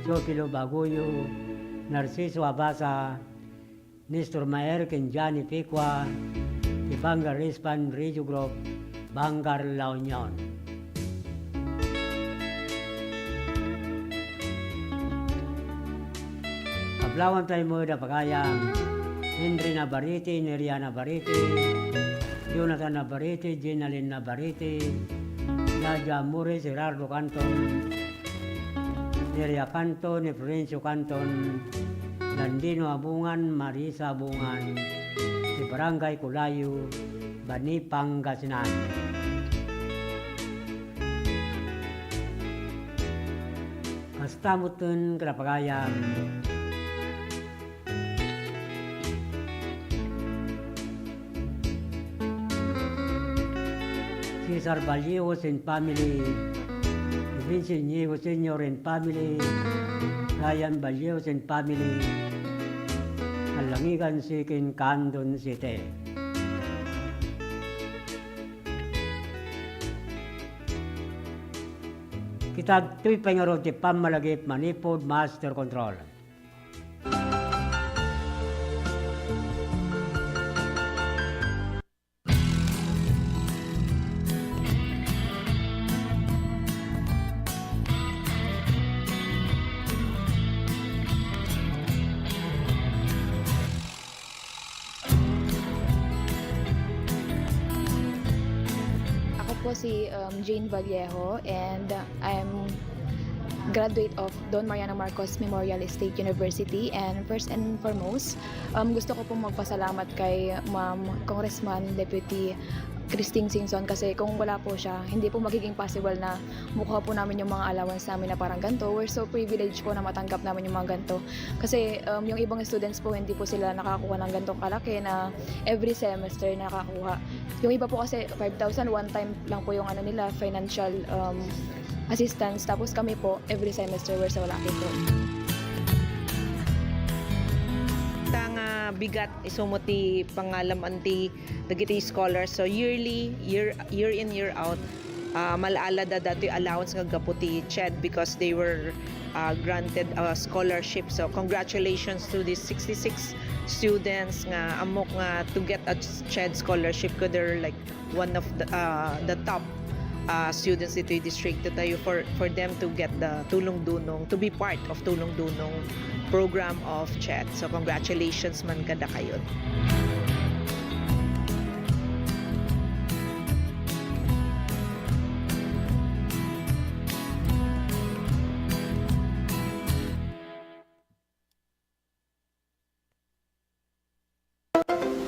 Teofilo Baguyo, Narciso Abasa, Nestor Maer ken Johnny Picua, ti Vanguard Response Radio Group, Vanguard, La Union. Ablawantay met a pagayam, Henry Navarrete, Neria Navarrete, Jonathan Navarrete, Jenalyn Navarrete, Jaja Amores, Gerardo Canton, Neria Canton, ni Florencio Canton, Landino Abungan, Marisa Abungan, ti Barangay Kulayo, Bani, Pangasinan. Kasta metten ken a pagayam, Cesar Vallejos and family, Vincent Ñigo Senior and family, Ryan Vallejos and family, Alangigan Sikin, Candon City. Kita adtoy pay ngarud ti pammalagip manipud master control. Ako po si, um, Jane Vallejo, and I'm graduate of Don Mariano Marcos Memorial State University. And first and foremost, um, gusto ko pong magpasalamat kay Ma'am Congressman Deputy Christine Singson, kasi kung wala po siya, hindi po magiging possible na makuha po namin yung mga allowance namin na parang ganito. We're so privileged po na matanggap namin yung mga ganito. Kasi, um, yung ibang students po, hindi po sila nakakuha ng ganitong kalaki na every semester nakakuha. Yung iba po kasi, five thousand, one time lang po yung ano nila, financial, um, assistance. Tapos kami po, every semester, we're so lucky po. Ta nga bigat, isu met ti pangalam-an ti dagiti scholars. So, yearly, year, year in, year out, ah, mal-ala da datoy allowance nga gapu ti CHED because they were, ah, granted a scholarship. So, congratulations to these sixty-six students nga ammok nga to get a CHED scholarship, ko they're, like, one of the, ah, the top, ah, students ditoy distrito tayo, for, for them to get the Tulong Dunong, to be part of Tulong Dunong program of CHED. So, congratulations man kadakayo.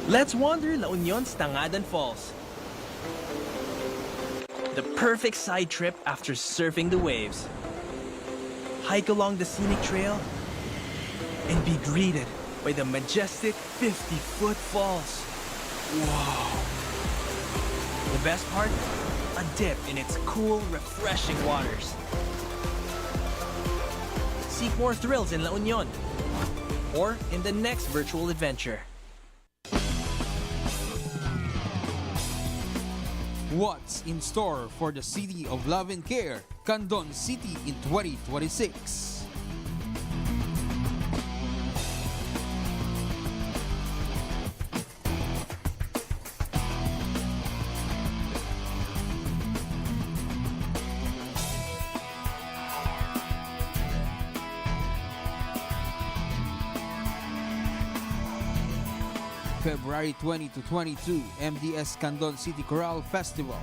Let's wander La Union's Tangadan Falls. The perfect side trip after surfing the waves. Hike along the scenic trail and be greeted by the majestic fifty-foot falls. Wow! The best part? A dip in its cool, refreshing waters. Seek more thrills in La Union or in the next virtual adventure. What's in store for the City of Love and Care, Candon City in twenty twenty-six? February twenty to twenty-two, M D S Candon City Chorale Festival.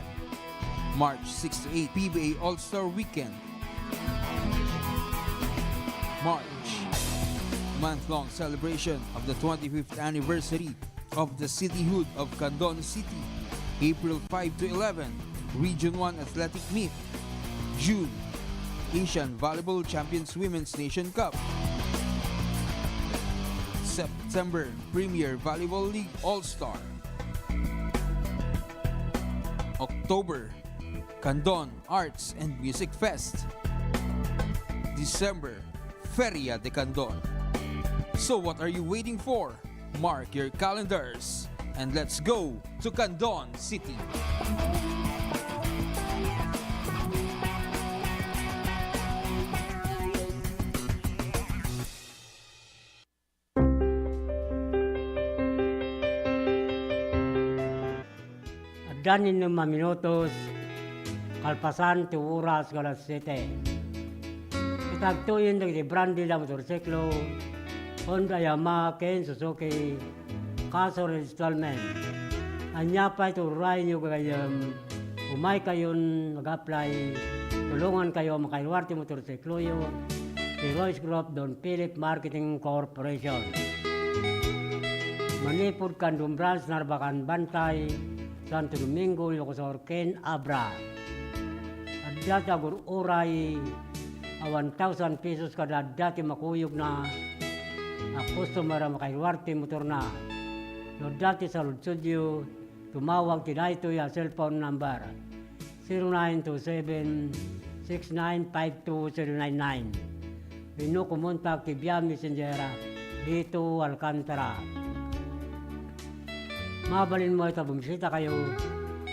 March six to eight, P B A All-Star Weekend. March, month-long celebration of the twenty-fifth anniversary of the Cityhood of Candon City. April five to eleven, Region one Athletic Meet. June, Asian Volleyball Champions Women's Nation Cup. September, Premier Volleyball League All-Star. October, Candon Arts and Music Fest. December, Feria de Candon. So what are you waiting for? Mark your calendars and let's go to Candon City. Adda ni nem a minutos kalpasan ti oras nga alas siete. Ket agtoyen dagiti branded a motorsiklo, Honda, Yamaha, ken Suzuki, cash or installment. Ania pay ti uray-uray-yo gagayyem? Umaykayon mag-apply, tulongankayo a makaluar ti motorsikloyo ti Royce Group Don Philip Marketing Corporation. Manipud Candon Branch, Narbacan, Bantay, Santo Domingo, Ilocos Sur, ken Abra. Adda ti agur-uray a one thousand pesos kada adda ti makuyogna a customer a makaluar ti motorna. No adda ti saludsodyo, tumawag ti daytoy a cellphone number, zero nine two seven, six nine five two zero nine nine. Wenno kumontak ti via Messenger, Lito Alcantara. Mabalin met a bumisitakayo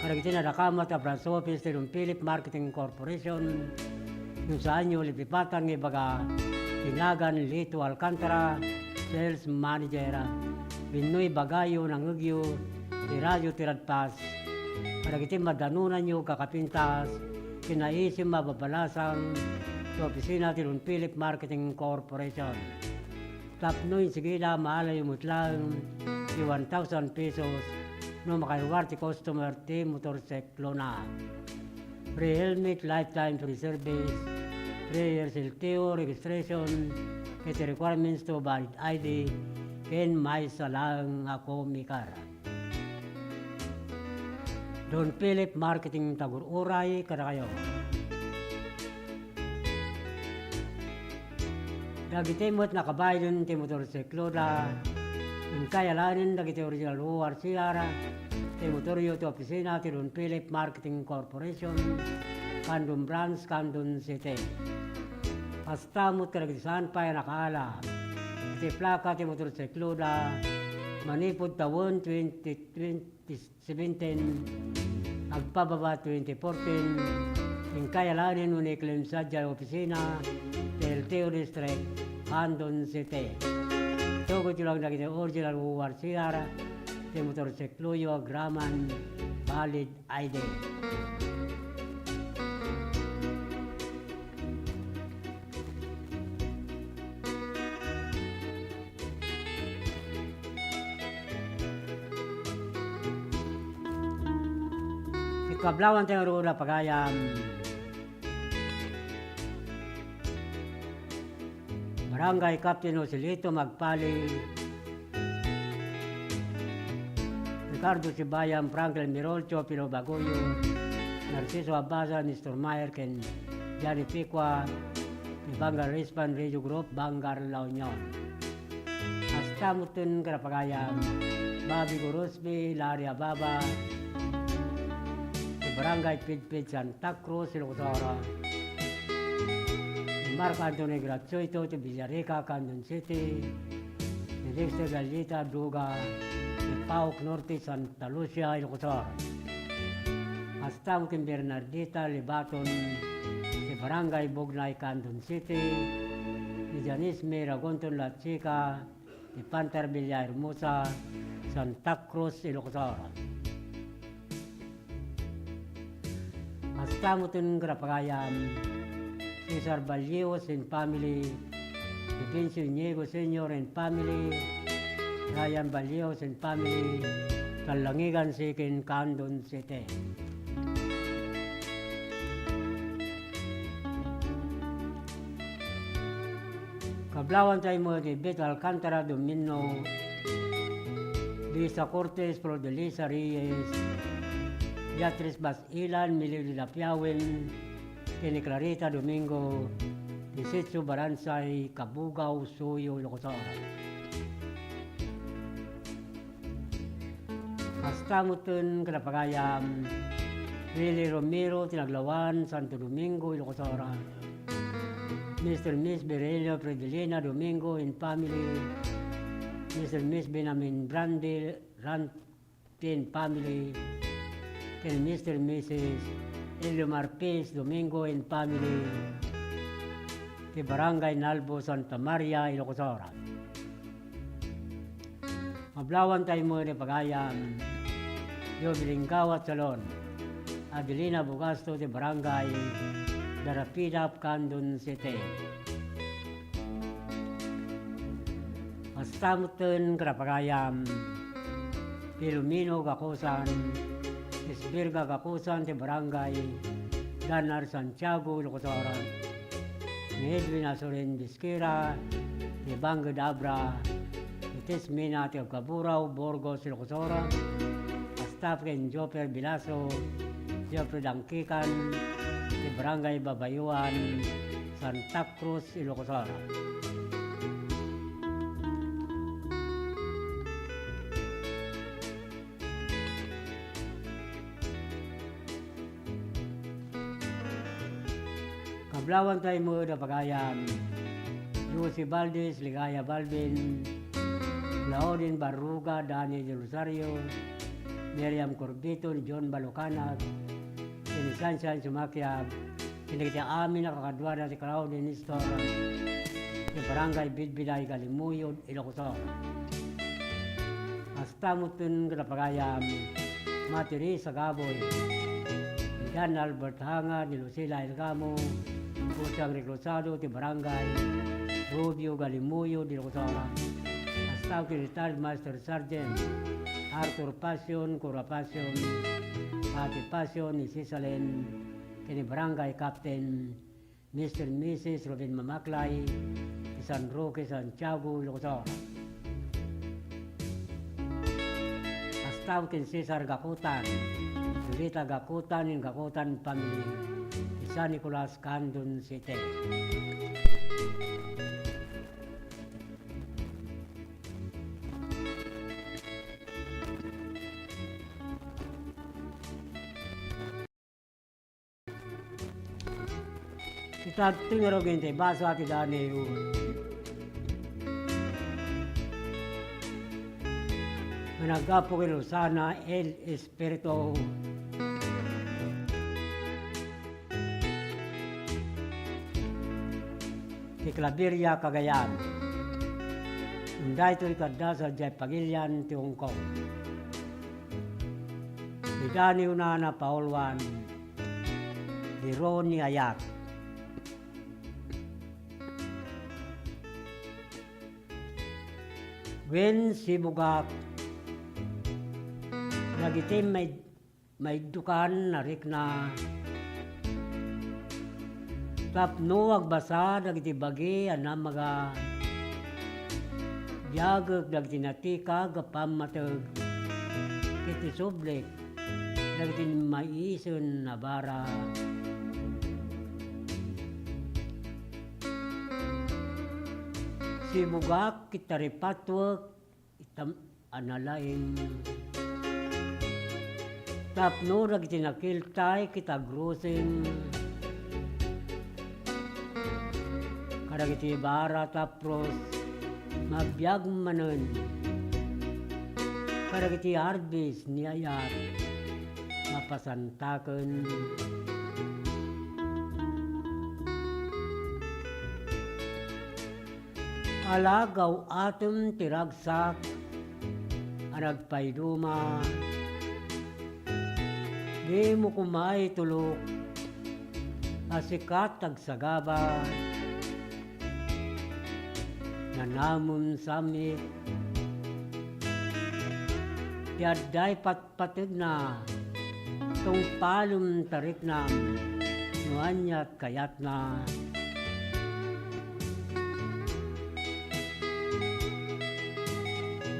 kadagiti nadakamat a branch office ti Don Philip Marketing Corporation. No saanyo lipipatan nga ibaga, ti nagan Lito Alcantara, Sales Manager. Wenno ibagayo, nangngegyo ti radyo ti Radpas kadagiti madanonanyo nga kapintas ken naisim a babalasang ti opisina ti Don Philip Marketing Corporation. Tapno insigida, maalayo met laeng ti one thousand pesos no makaluar ti customer ti motorsiklona. Free helmet, lifetime free service, three years L T O registration, ket requirements to valid I D, ken maysa laeng a comicar. Don Philip Marketing, tagur-uray kadakayo. Dagiti met nakabayden ti motorsikloda, inkay alaenen dagiti original O R C R ti motoryo ti opisina ti Don Philip Marketing Corporation, Candon Branch, Candon City. Kasta met kadagiti saan pay a nakaala iti plaka ti motorsikloda manipud tawen twenty twenty, seventeen, agpababa twenty fourteen, inkay alaenen wenno i-claim sadiay opisina ti L T O District, Candon City. Itugotyo lang dagiti original O R C R ti motorsikloyo agraman valid I D. Ti kablawan ti ngarud a pagayam, Barangay Captain Joselito Magpali, Ricardo Sibayan, Franklin Mirol, Teofilo Bagoyo, Narciso Abaza, Nestor Mayer, ken Johnny Picua, ti Bangal Rispan Radio Group, Bangal, La Union. Kasta metten kada pagayam, Bobby Gorospe, Larry Ababa, ti Barangay Pidpid, Santa Cruz, Ilocos Norte. Ni Mark Anthony Gratuito ti Villarica, Candon City. Ni Dexter Gallita Duga ti Paok Norte, Santa Lucia, Ilocos Norte. Kasta met ni Bernardita Libaton ti Barangay Bugnay, Candon City. Ni Janice May Ragonton Lachica ti Pantar Villahermosa, Santa Cruz, Ilocos Norte. Kasta met ken kadapagayam, Cesar Ballios and family, Defensio Inigo Senior and family, Ryan Ballios and family, Talangigan Second, Candon City. Kablawanta met ni Beth Alcantara Domino, Lisa Cortez, Flor de Lisa Reyes, Beatriz Basilan, Melody Lapiawen, ken ni Clarita Domingo, ti Sitio Baransay, Kabugao, Suyo, Ilocos Norte. Kasta met ken kadapagayam, Willie Romero ti Naglawan, Santo Domingo, Ilocos Norte. Mister Miss Virelio Fredelina Domingo and family. Mister Miss Benjamin Brandil Rantin family. Ken Mister Missus Eliomar Pez Domingo and family. Ti Barangay Nalbo, Santa Maria, Ilocos Norte. Kablawanta met ni pagayam, Jovelyn Gawat Salon, Adelina Bugasto ti Barangay Darapidap, Candon City. Kasta met ken kadapagayam, Filomeno Gakusan, Isbirga Gakusan ti Barangay Danar, Santiago, Ilocos Norte. Ni Edwin Asorin Bisquera, ni Banged Abra, ni Tesmina ti Agkaburao, Burgos, Ilocos Norte. Kasta ken Joffer Bilaso, Joffer Dangkikan, ti Barangay Babayuan, Santa Cruz, Ilocos Norte. Kablawanta met a pagayam, Lucy Valdez, Ligaya Balvin, Claudine Barruga, Dani Del Rosario, Miriam Corbito, John Balucanag, ken ni Sansan Sumakiab, ken dagiti amin a kakaduana ti Claudine Store, ti Barangay Bidbiday, Galimuyod, Ilocos Sur. Kasta met ken kadapagayam, Mati Reyes Agaboy, Dan Albert Hanga, ni Lucila Elgamo, Pusang Reclusado, ti Barangay Rubio, Galimuyod, Ilocos Sur. Kasta ken Retired Master Sergeant Arthur Passion, Cora Passion, Pati Passion, ni Sisalem, ken ni Barangay Captain Mister and Missus Ruben Mamaklay, ti San Roque, Santiago, Ilocos Sur. Kasta ken Cesar Gakutan, Lolita Gakutan, and Gakutan family, ti San Nicolas, Candon City. Ita ti ngarud iti basa ti Daniel. Nga naggapu ken Rosana el Espiritu. Ti Claveria, Cagayan. Daytoy kadda sadiay pagilian ti Hong Kong. Ni Daniel Nana Pauluan. Ni Ronnie Ayat. Wen sibugak dagiti maid-, maiddukan a rikna tapno agbasa dagiti bagi a namaga. Biagek dagiti natikag a pammateg iti sublik dagiti maiisen a bara. Sibugak ket taripatuek itam a nalaing. Tapno dagiti nakiltay ket agrusing kadagiti bara tapros mabiag manen kadagiti arbis ni ayat mapasantaken. Ala gaw-atem ti ragsak a nagpaiduma, dimo koma itulok a sikat agsagaba. Nanamem samit ti adda ipatpategna, tungpalem tariknam no aniat kayatna.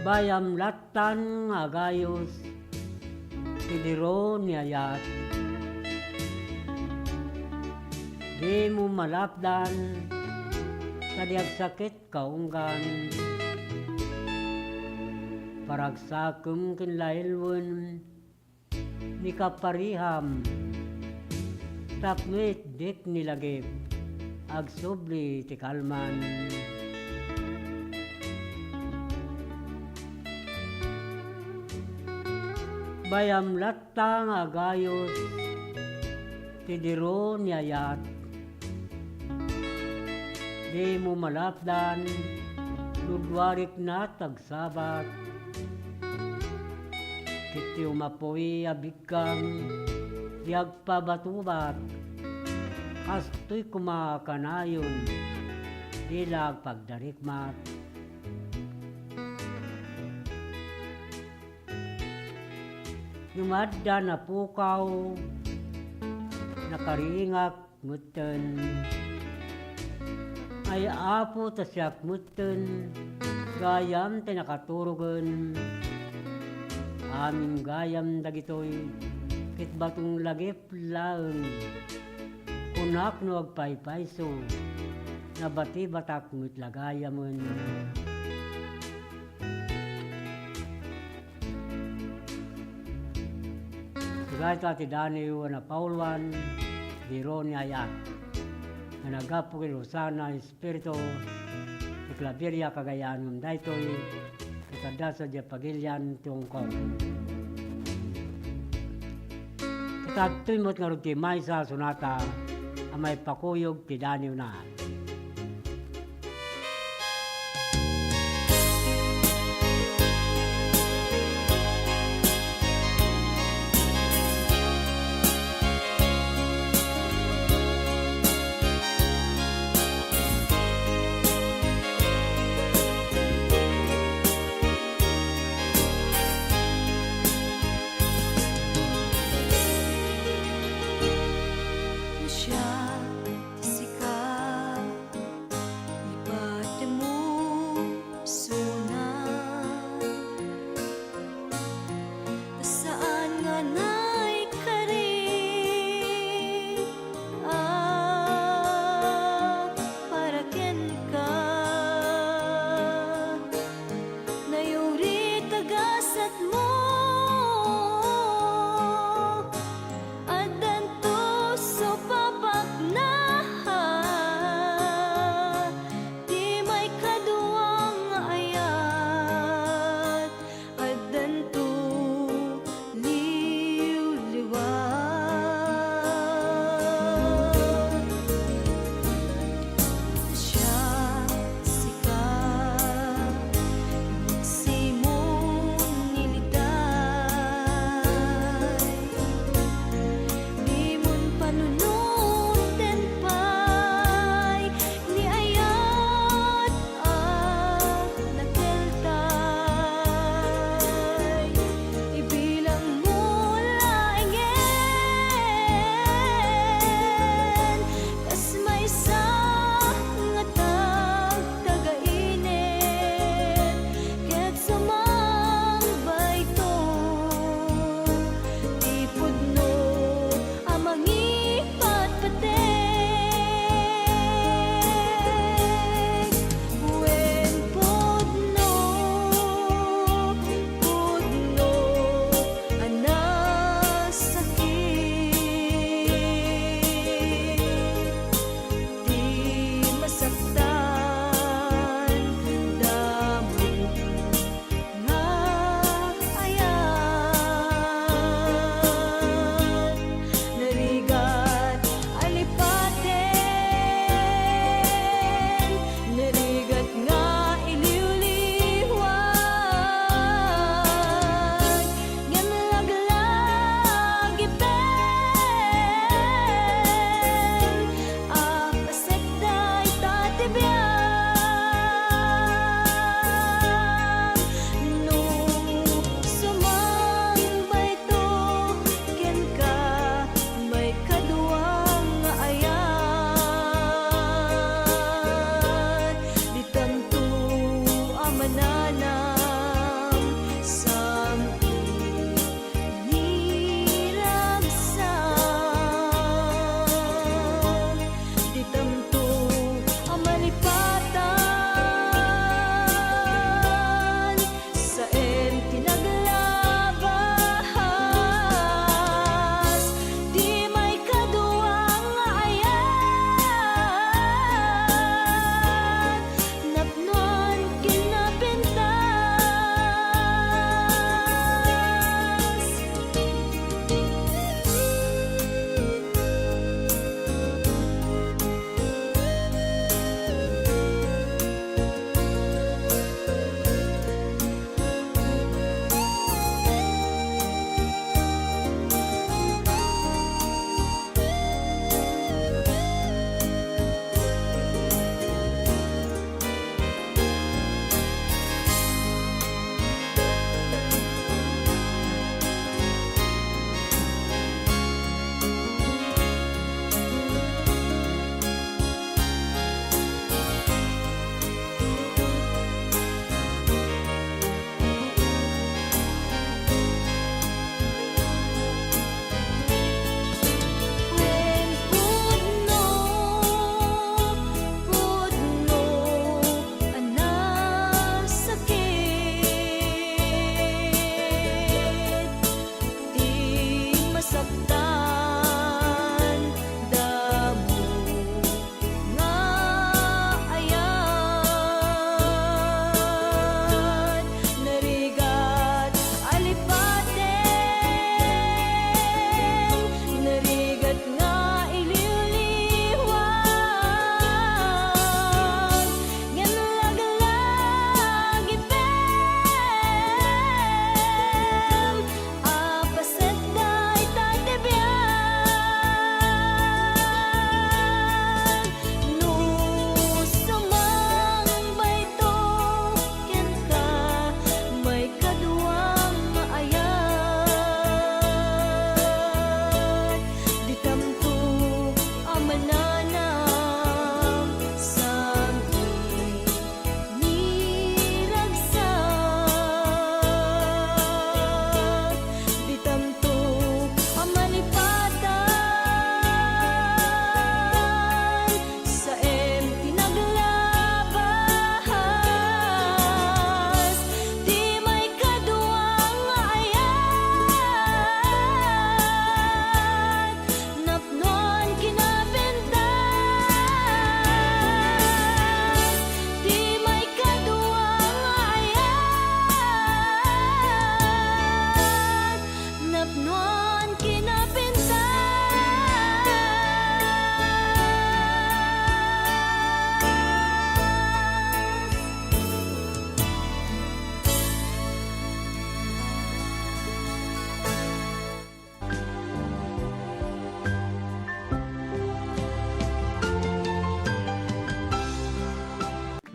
Bayam lattan nga agayos ti diro ni ayat. Dimo malapdan ta di agsakit kaunggan. Paragsakem ken lailwen ni kapariham, tapno itdik ni lagip, agsubli ti kalman. Bayam latta nga agayos ti diro ni ayat. Dimo malapdan no dua rikna ti agsabat. Ket ti umapoy a bikkam, di agpabatubat. Kastoy koma kanayon, di la agpagdarikmat. Ngem adda napukaw, nakariingak metten. Ay Apo, ta siak metten, gayam ti nakaturogen. Amin gayam dagitoy, ket batong lagip laeng. Kunak no agpaypayso, nabatibatak met la gayamen. Dayta ti Daniel a napauluan, diro ni ayat, nga naggapu ken Hosanna Espiritu, ti klabiria kagayan ngem daytoy, ket adda sadiay pagilian ti ungkong. Ket adtoy met ngarud ti maysa a sonata a maipakuyog ti Daniel na. Siak ti sika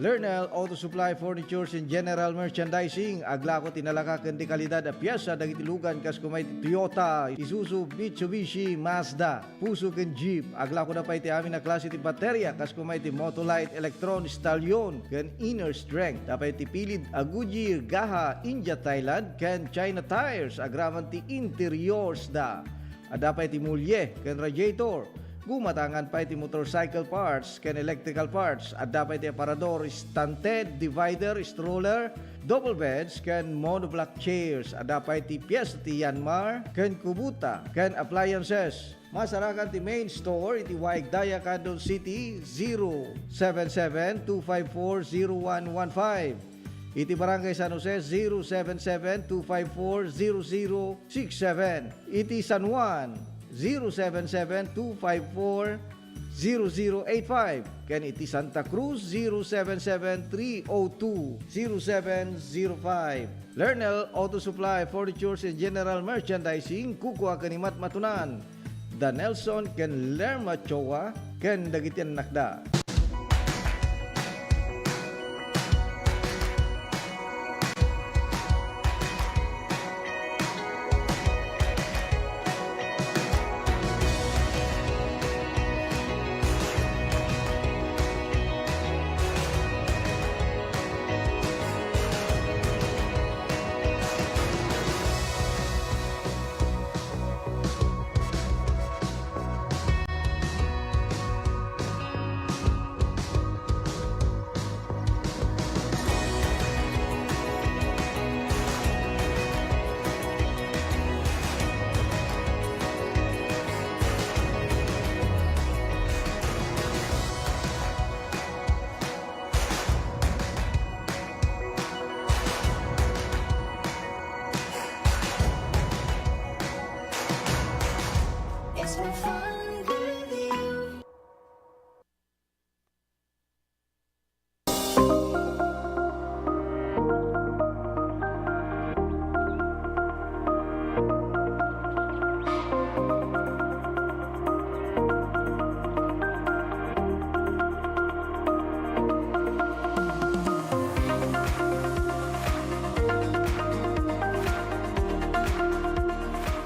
Lernel Auto Supply Furnitures and General Merchandising, aglako ti nalaka ken di kalidad a piesa dagiti lugan kas kuma iti Toyota, Isuzu, Mitsubishi, Mazda, Fuso ken Jeep. Aglakoda pay ti amin a klase ti bateria kas kuma iti Motolite, Electron, Stallion, ken Inner Strength. Adda pay ti pilid a Goodyear, Gaha, India, Thailand, ken China tires, agraman ti interiors da. Adda pay ti mulye ken radiator. Gumatangan pay ti motorcycle parts ken electrical parts. Adda pay ti aparador, stunted, divider, stroller, double beds, ken monoblock chairs. Adda pay ti piyesta ti Yanmar ken Kubota ken appliances. Masarakan ti main store iti Waig Daya, Candon City, zero seven seven two five four zero one one five. Iti Barangay San Jose, zero seven seven two five four zero zero six seven. Iti San Juan, zero seven seven two five four zero zero eight five. Ken iti Santa Cruz, zero seven seven three oh two zero seven zero five. Lernel Auto Supply, Furnitures and General Merchandising, kukua ken ni Matmatunan. Da Nelson ken Lerma Choa ken dagiti annakda.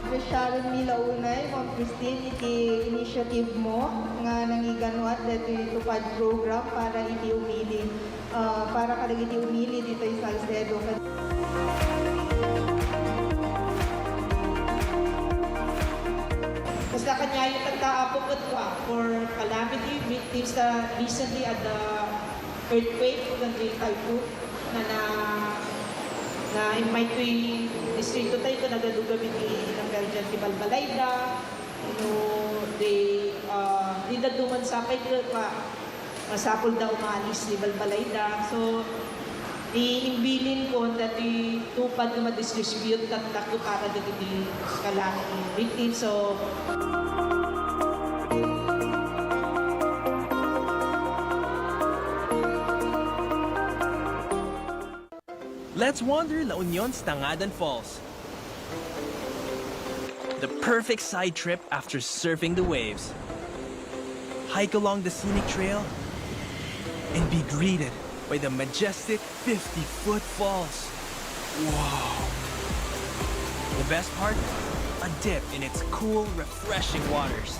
Appreciate mi la unay, Ma'am Christine, iti initiative mo nga nangiganwat daytoy TUPAD program para iti umili, ah, para kadagiti umili ditoy Salcedo. Basta kaniayo tatta, Apo, ket for calamity victims, ah, recently at the earthquake, ken ti typhoon, na, na, na-invite ko ti distrito tayo, ken nagadugamin ti number dyan ti balbalayda, you know, they, uh, di da duman sapay, di pa, masapul da umalis ti balbalayda. So, imbilin ko dati TUPAD nga ma-distribute tatta para dagiti calamity victims. So, Let's wander La Union's Tangadan Falls. The perfect side trip after surfing the waves. Hike along the scenic trail and be greeted by the majestic fifty-foot falls. Wow! The best part? A dip in its cool, refreshing waters.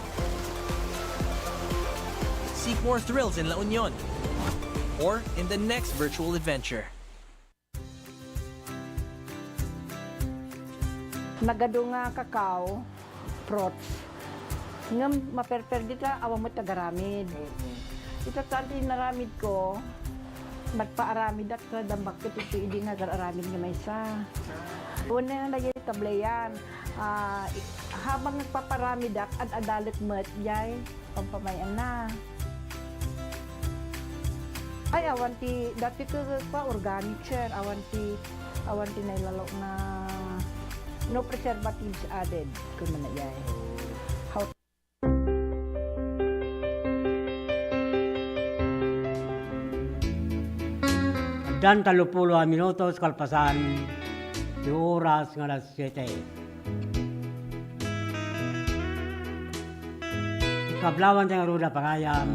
Seek more thrills in La Union or in the next virtual adventure. Nagadu nga kakao, fruits. Ngem maperper dita, awan met agaramid. Mm-mm. Ita, tan ti inaramid ko, nagpaaramidak ta dammakket iti idi nga agar-aramid nga maysa. Wen, dagiti tableyan, ah, i-, habang nagpaparamidak, ad-adalet met, jay. Pampamay-anna. Ay, awan ti, dati ti pa organic, sir. Awan ti, awan ti nailalo nga no preservatives added, kun manayay. How Addan tallopulo a minutos kalpasan ti oras nga alas siete. Kablawan ti ngarud a pagayam,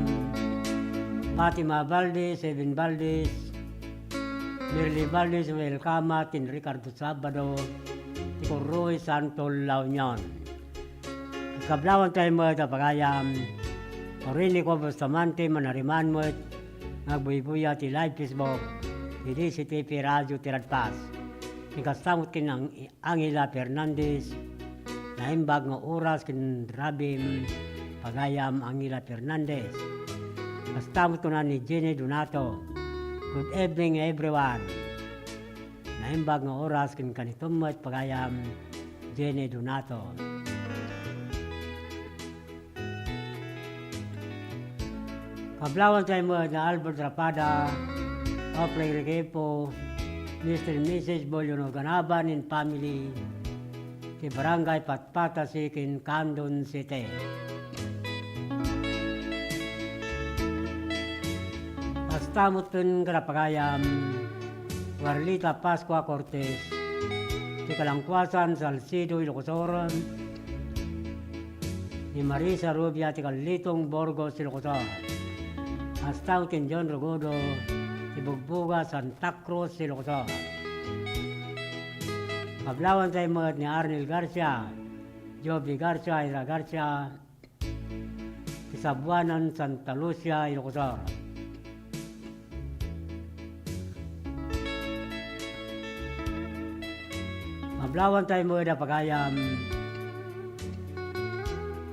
Fatima Valdez, Evan Valdez, Merly Valdez, Welcama, tin Ricardo Sabado, ti Corroy, Santo, La Union. Kablawan tayo met a pagayam, Orinico Bustamante, manariman met, nga agbuybuya ti live Facebook, ti D C T P Radio ti Radpas. Ken kasta met ken Ang-, Angela Fernandez, naimbag nga oras ken rabim, pagayam Angela Fernandez. Kasta met kuna ni Jenny Donato. Good evening, everyone. Naimbag nga oras ken kanitom met pagayam, Jenny Donato. Kablawan tayo met ni Albert Rapada, Opley Requepo, Mister and Missus Bolio Organaban and family, ti Barangay Patpatasi ken Candon City. Kasta met ken kada pagayam, Warlita Pascua Cortez, ti Kalangkuasan, Salcedo, Ilocos Sur, ni Marisa Rubia, ti Kalitong, Burgos, Ilocos Sur. Kasta met ken John Rogodo, ti Bugboga, Santa Cruz, Ilocos Sur. Kablawan tayo met ni Arnel Garcia, Joby Garcia, Ira Garcia, ti Sabuanan, Santa Lucia, Ilocos Sur. Kablawan tayo met a pagayam,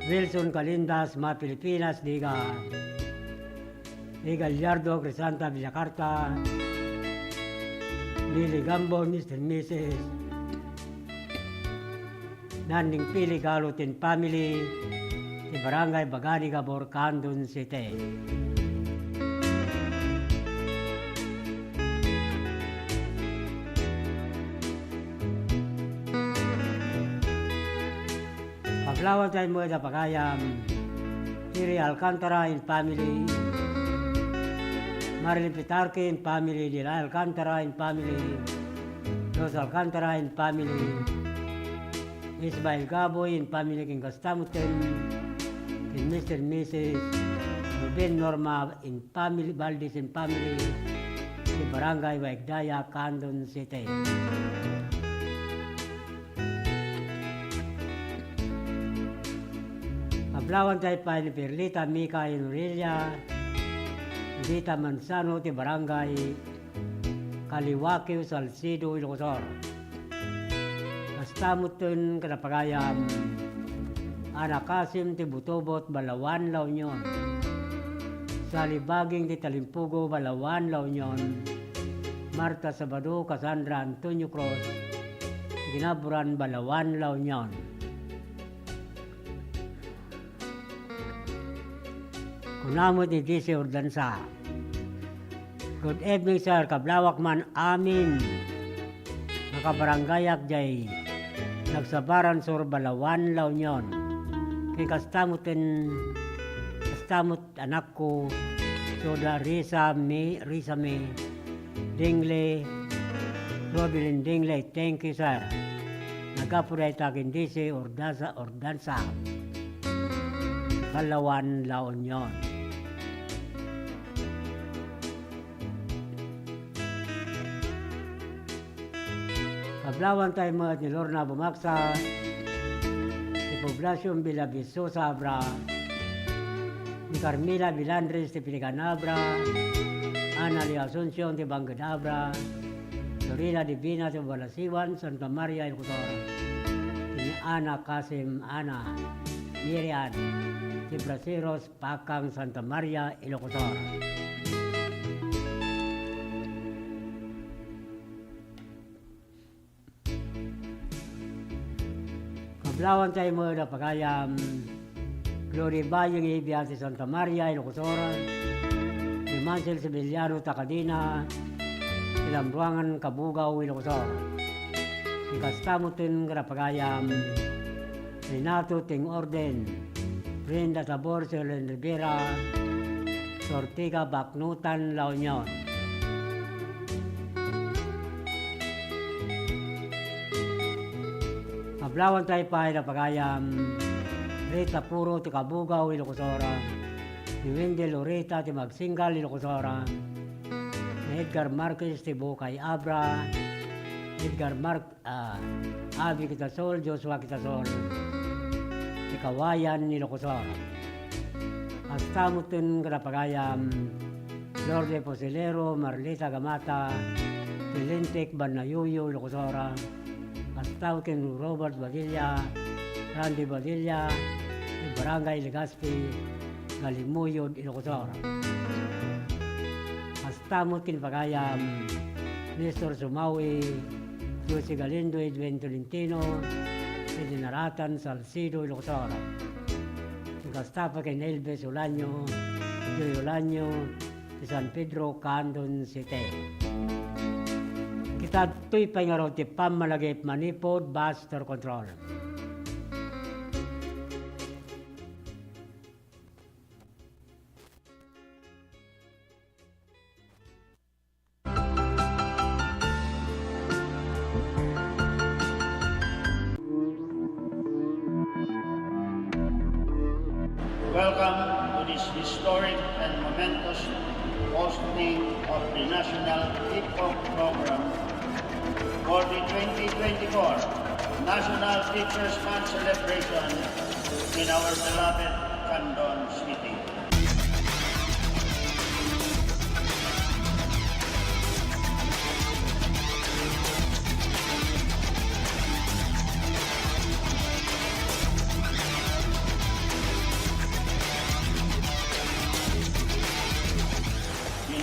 Wilson Calindas, Ma Pilipinas, Diga, Di Gallardo, Crisanta Villacarta, Lily Gambo, Mister and Missus Nanding Pili Galutin family, ti Barangay Bagani Gabor, Candon City. Paglawan tayo met a pagayam, Iri Alcantara and family, Marilyn Pitarque and family, Dila Alcantara and family, Rosa Alcantara and family, Ismael Gaboy and family, ken kasta met ken Mister and Missus Ruben Norma and family, Valdez and family, ti Barangay Waigdaya, Candon City. Kablawan tayo pay ni Perlita Mika Inorelia, Rita Manzano, ti Barangay Kaliwakio, Salcedo, Ilocos Sur. Kasta met ken kada pagayam, Ana Kasim ti Butobot, Balaoan, La Union. Sally Baging ti Talimpugo, Balaoan, La Union. Marta Sabado, Cassandra Antonio Cruz, ti Kinaburan, Balaoan, La Union. Kuna met ni D C Ordansa. Good evening, sir. Kablawak man amin. Makabaranggayak jay Nagsabaran Sur, Balaoan, La Union. Ken kasta met ken, kasta met anakko, Soda Risa Mi, Risa Mi, Dingle, Robilin Dingle, thank you, sir. Nagapu dayta ken D C Ordansa, Ordansa, Balaoan, La Union. Kablawan tayo met ni Lorna Bumaksa, ti Poblacion Villa Vistosa, Abra, ni Carmela Vilandres, ti Pilican, Abra, Ana Lia Asuncion, ti Bangged, Abra, Dorina Divina, ti Balasiwan, Santa Maria, Ilocos Sur, ni Ana Kasim, Ana, Mirian, ti Braceros, Pakang, Santa Maria, Ilocos Sur. Kablawan tayo met a pagayam, Glory Bayeng Ibia ti Santa Maria, Ilocos Sur, ni Mansel Sevillano Takadina, ti Lambuangan, Cabugao, Ilocos Sur. Ken kasta met ken kada pagayam, Renato Ting Orden, Brenda Tabor, Selen Rivera, Sortiga, Baknutan, La Union. Kablawan tayo pay a pagayam, Rita Puro ti Cabugao, Ilocos Sur, ni Wendell Ureta ti Magsinggal, Ilocos Sur, ni Edgar Marquez ti Bukay Abra, Edgar Mar-, ah, Abby Quitasol, Joshua Quitasol, ti Kawayan, Ilocos Sur. Kasta met ken kadagiti pagayam, Lourdes Posilero, Marlita Gamata, ti Lintik, Banayuyo, Ilocos Sur. Kasta ken Robert Badilla, Randy Badilla, ti Barangay Legazpi, Galimuyod, Ilocos Sur. Kasta met ken pagayam, Nestor Sumawi, Josie Galindo, Edwin Tolentino, ti Naratan, Salcedo, Ilocos Sur. Kasta pay ken Elvis Olanio, Joy Olanio, ti San Pedro, Candon City. Kita ditoy pay ngarud ti pammalagip manipud bus tour control. Welcome to this historic and momentous hosting of the National Hip-Hop Program for the twenty twenty-four National Teachers' Month celebration in our beloved Candon City.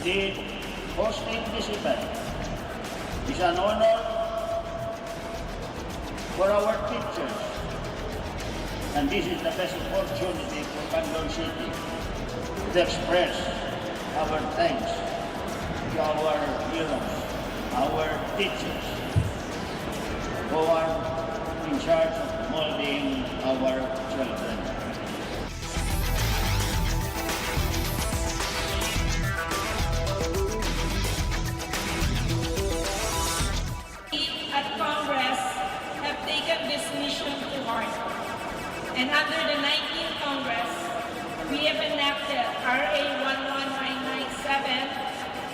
Indeed, hosting this event is an honor for our teachers. And this is the best opportunity for Candon City to express our thanks to our heroes, our teachers, who are in charge of molding our children. At Congress have taken this mission to heart. And under the nineteenth Congress, we have enacted R A one one nine nine seven,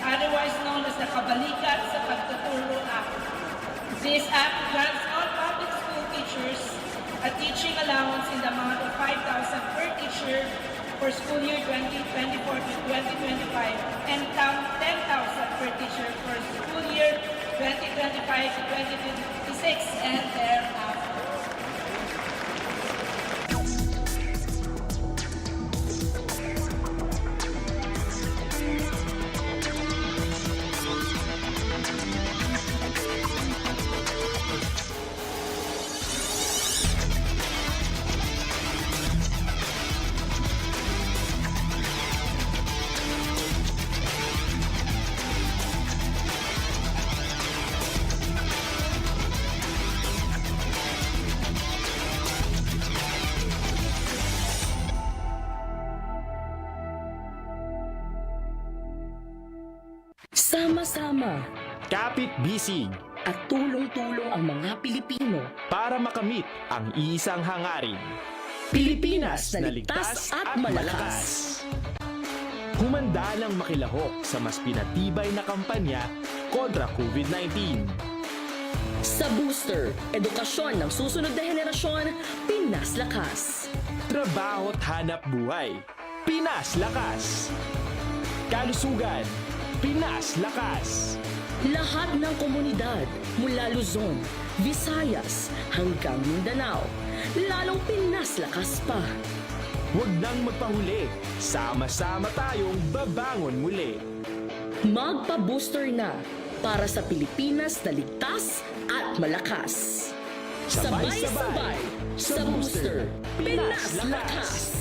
otherwise known as the Kabalikat sa Pagtuturo Act. This act grants all public school teachers a teaching allowance in the amount of five thousand per teacher for school year twenty twenty-four to twenty twenty-five and ten thousand per teacher for school year twenty twenty-five to twenty twenty-six and thereafter. Sama-sama. Kapit-bisig. At tulong-tulong ang mga Pilipino. Para makamit ang isang hangarin. Pilipinas na ligtas at malakas. Humanda nang makilahok sa mas pinatibay na kampanya kontra COVID nineteen. Sa Booster, edukasyon ng susunod na henerasyon, Pinas Lakas. Trabaho't hanap buhay. Pinas Lakas. Kalusugan. Pinas Lakas. Lahat ng komunidad mula Luzon, Visayas hanggang Mindanao, lalong Pinas Lakas pa. Huwag nang magpahuli. Sama-sama tayong babangon muli. Magpa-booster na para sa Pilipinas na ligtas at malakas. Sabay-sabay sa Booster, Pinas Lakas!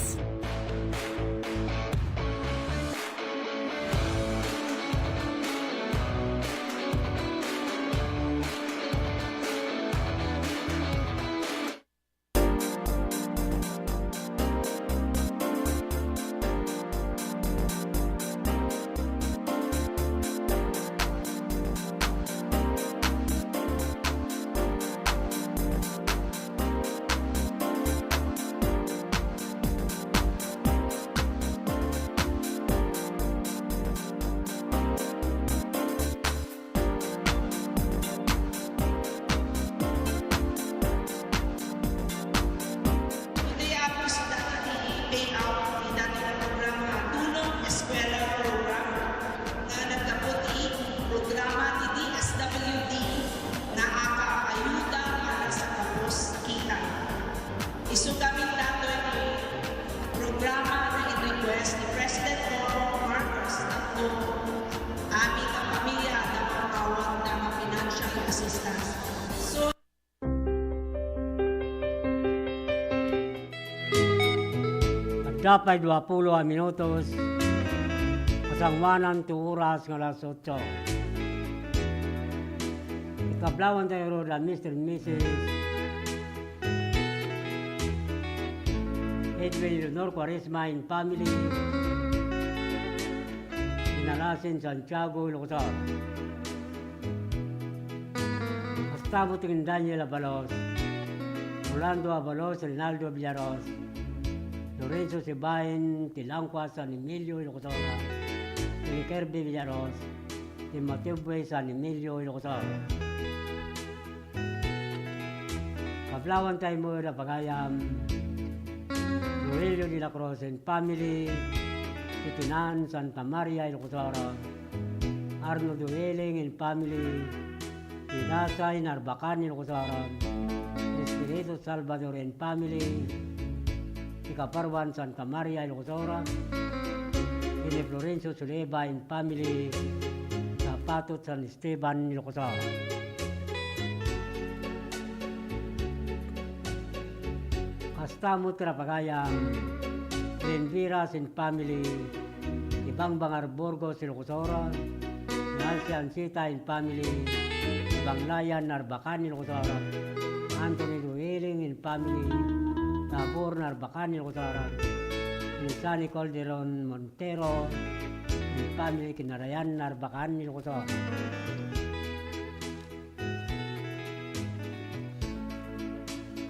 Siapay duapulo a minutos, kasangoanan ti oras nga alas otso. Ikablawentayo da Mister and Missus Edwin Leonor Cuaresma and family, Pinalasin, Santiago, Ilocos Sur. Kasta met ken Daniel Abalos, Rolando Abalos, Rinaldo Villaros, Lorenzo Sibain, ti Langkua, San Emilio, Ilocos Sur, ken ni Kirby Villaros, ti Matubue, San Emilio, Ilocos Sur. Kablawentayo met a pagayam, Rogelio de la Cruz and family, ti Tinan, Santa Maria, Ilocos Sur, Arnold Ueling and family, ti Dasay, Narbacan, Ilocos Sur, Espiritu Salvador and family, ti Kaparuan, Santa Maria, Ilocos Sur, ken ni Florencio Suleba and family, Zapatot, San Esteban, Ilocos Sur. Kasta met ti pagayam, Renviras and family, ti Bangbangar, Burgos, Ilocos Sur, Nancy Ansita and family, ti Banglayan, Narbacan, Ilocos Sur, Anthony Dueling and family, Tabor, Narbacan, Ilocos Sur, ni Sunny Calderon Montero and family, Kinarayan, Narbacan, Ilocos Sur.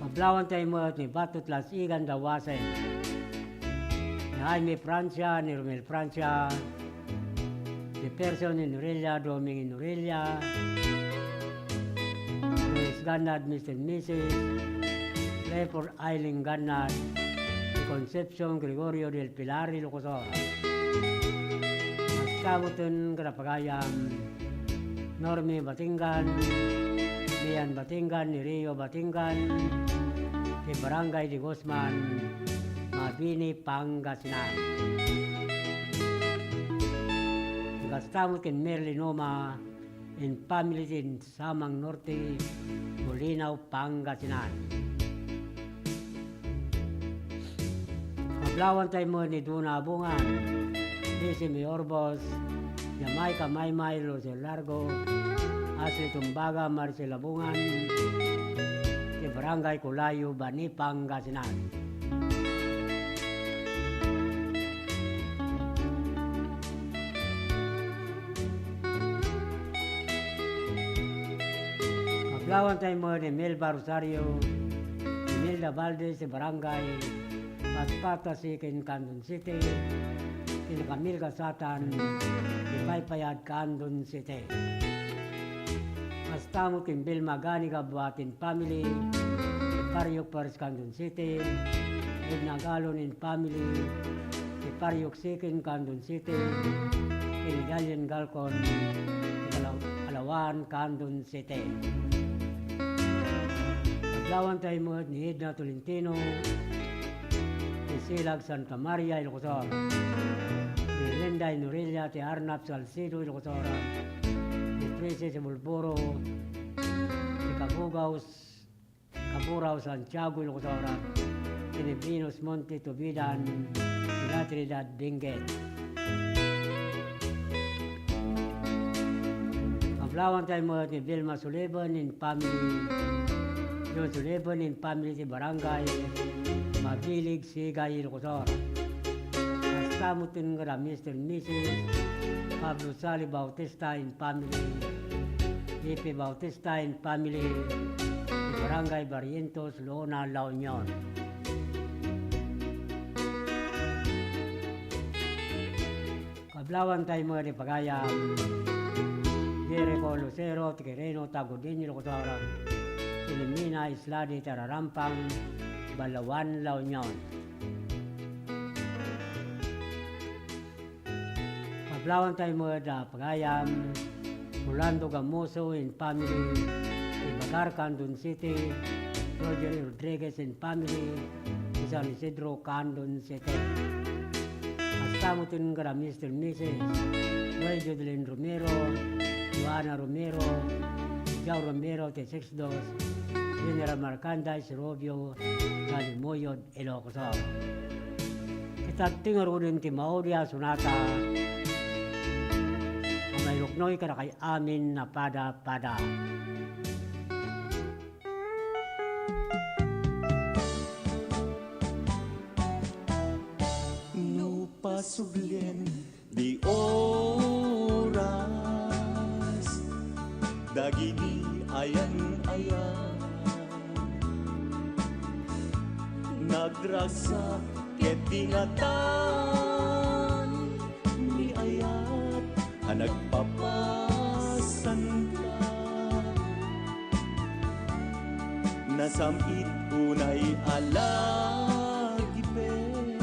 Kablawentayo met ni Batot Lasigan Dawasen, ni Jaime Francia, ni Romel Francia, Jefferson Inorella, Doming Inorella, Luis Gannad, Mister and Missus Clifford Eileen Gannad, Concepcion Gregorio del Pilar, Ilocos Sur. Kasta met ti pagayam, Normi Batingan, Mian Batingan, ni Rio Batingan, ti Barangay de Guzman, Mabini, Pangasinan. Kasta met ken Merly Noma and family ti Samang Norte, Bolinao, Pangasinan. Kablawentayo met ni Dona Abungan, Lizzie May Orbos, Jamaica Maymay, Lucio Largo, Ashley Tumbaga, Marcel Abungan, ti Barangay Colayo, Bani, Pangasinan. Kablawentayo met ni Melba Rosario, Imelda Valdez, ti Barangay Patpata City, Candon City, ken ni Camille Gasatan, ti Paypayad, Candon City. Kasta met ken Vilma Ganiga Buatin family, ti Pariok First, Candon City, Edna Galon and family, ti Pariok Second, Candon City, ken ni Dalian Galcon, ti Kalaw-, Kalawan, Candon City. Kablawentayo met ni Edna Tolentino, ti Silag Santa Maria, Ilocos Sur, ni Linda Inorella, ti Arnap, Salcedo, Ilocos Sur, ni Princess Bulburo, ti Kabugaw, Kaburao, Santiago, Ilocos Sur, ken ni Venus Monte Tubidan, ti La Trinidad, Benguet. Kablawentayo met ni Vilma Sullivan and family, John Sullivan and family, ti Barangay Mabilig, Sigay, Ilocos Sur. Kasta met ken Mister and Missus Pablo Sali Bautista and family, Pepe Bautista and family, ti Barangay Barrientos, Loona, La Union. Kablawentayo met ti pagayam, Jericho Lucero, ti Quirino, Tagudin, Ilocos Sur, ken ni Mina Isladi, ti Ararampang, Balaoan, La Union. Kablawentayo met a pagayam, Rolando Gamoso and family, ti Bagar, Candon City, Roger Rodriguez and family, ti San Isidro, Candon City. Kasta met ken Mister and Missus Roy Jodelin Romero, Joanna Romero, Joe Romero, ti Six Dos, General Merchandise, Rubio, Galimoyod, Ilocos Sur. Ti Ita ti ngaruden ti maudi a sonata a mairuknoy kadakay amin a pada-pada. No pasublien di oras, dagidi ayan-ayan, nagragsak ket dingatan, ni ayat a nagpapasanka. Nasam-it unay a lagipen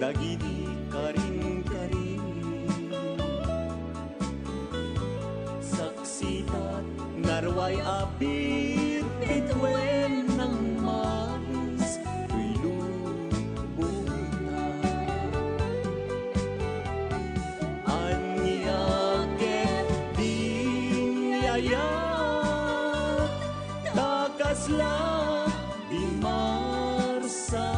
dagidi karin-karin. Saksitak nga ruay a bitbituen nang maris toy lubongta. Ania ket di ni ayat ta kasla di marsa,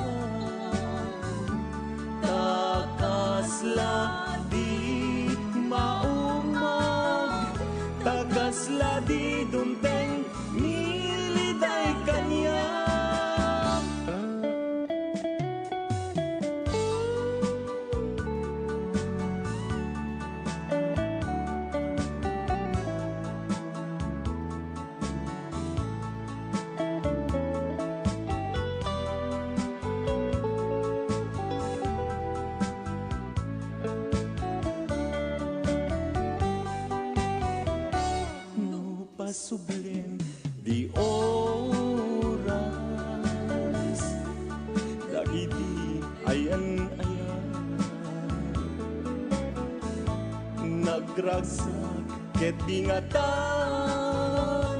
ta kasla di maumag, ta kasla di dumteng ni liday kaniak. No pasublien di oras, dagidi ayan-ayan, nagragsak ket dingatan,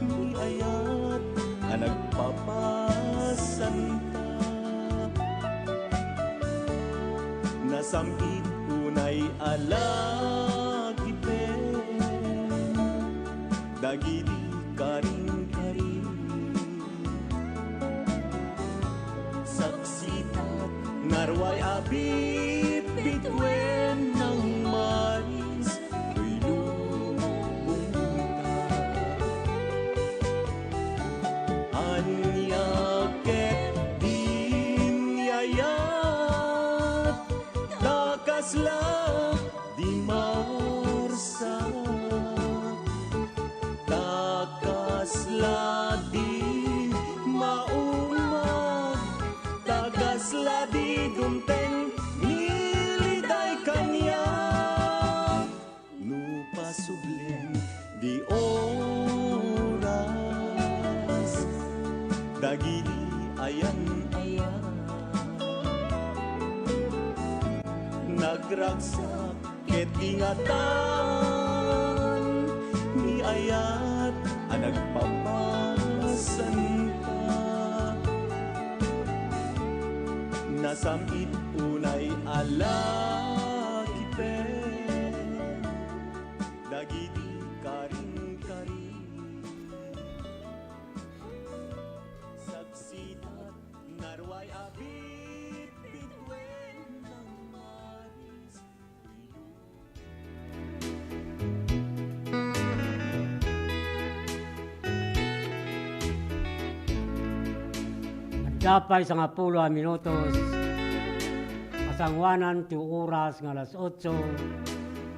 ni ayat a nagpapasanka. Nasam-it unay a lagipen dagidi karin-karin. Saksitak nga ruay a bitbituen nang maris toy lubongta. Ania ket di ni ayat ta kasla di marsa, ta kasla di maumag, ta kasla di dumteng ni liday kaniak. No pasublien di oras, dagidi ayan-ayan, nagragsak ket dingatan, ni ayat a nagpapasanka. Nasam-it unay a lagipen dagidi karin-karin. Saksitak nga ruay a bitbituen nang maris. Adda pay sangapulo a minutos, masangoanan ti oras nga alas otso,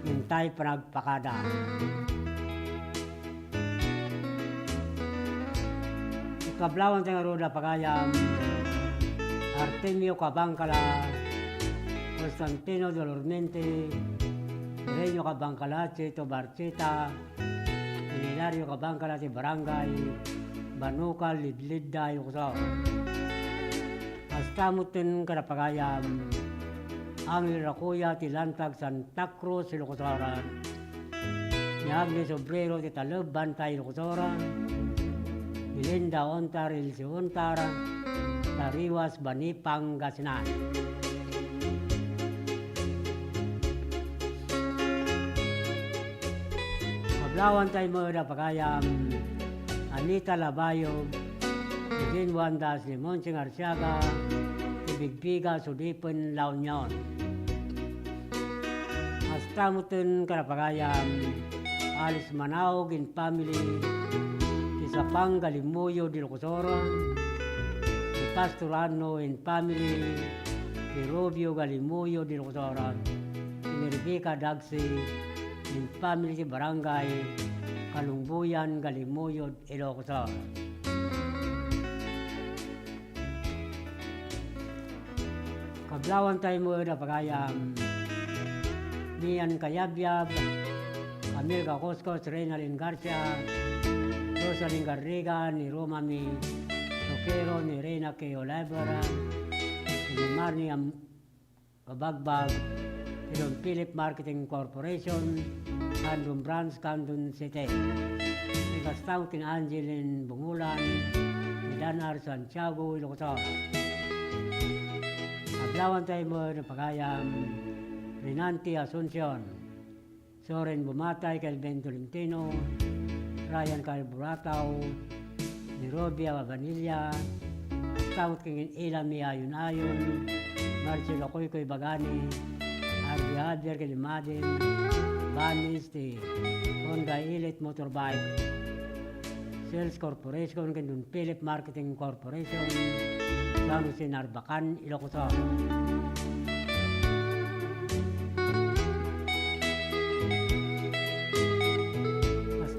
intay panagpakada. Ikablawan ti ngarud a pagayam, Artemio Cabangcala, Constantino Dolormente, Renyo Cabangcala, Chito Barcheta, Hilario Cabangcala ti Barangay Banucal, Lidlidda, Ilocos Sur. Kasta metten kada pagayam, Angel Racuya ti Lantag Santa Cruz, Ilocos Sur. Ni Agnes Obrero ti Taleb, Bantay, Ilocos Sur. Ni Linda Ontar, Elsie Ontar, Tariwas, Bani, Pangasinan. Kablawan tayo mo da pagayam, Anita Labayo, Eugene Wandas, Limonsing Arsiaga, ti Bigbiga, Sudipen, La Union. Kasta metten, kadapagayam, Alice Manaug and family, ti Sapang, Galimuyod, Ilocos Sur, ti Pastor Anno and family, ti Rubio, Galimuyod, Ilocos Sur, ti Rebecca Dagsi and family, ti Barangay Kalungbuyan, Galimuyod, Ilocos Sur. Kablawanta met, kadapagayam, Mian Kayabyab, Camille Gacouscous, Reynalyn Garcia, Rosalyn Garriga, ni Roma Mi Roquero, ni Reyna K. Oliver, ni Marnie Am-, Kabagbag, ti Don Philip Marketing Corporation, Candon Branch, Candon City. Ni kasta met ken Angeline Bungulan, ni Dan R. Santiago, Ilocos Sur. Kablawanta met, kadapagayam, Renante Asuncion, Soren Bumatay, Kelvin Tolentino, Ryan Calburatao, ni Robia Vanilla, kasta met ken Ila Mia Ayun-Ayun, Marcelo Koykoy Bagani, Ardi Javier ken Madin, Banis ti Honda Elite Motorbike Sales Corporation ken Don Philip Marketing Corporation, San Jose Narbacan, Ilocos Sur.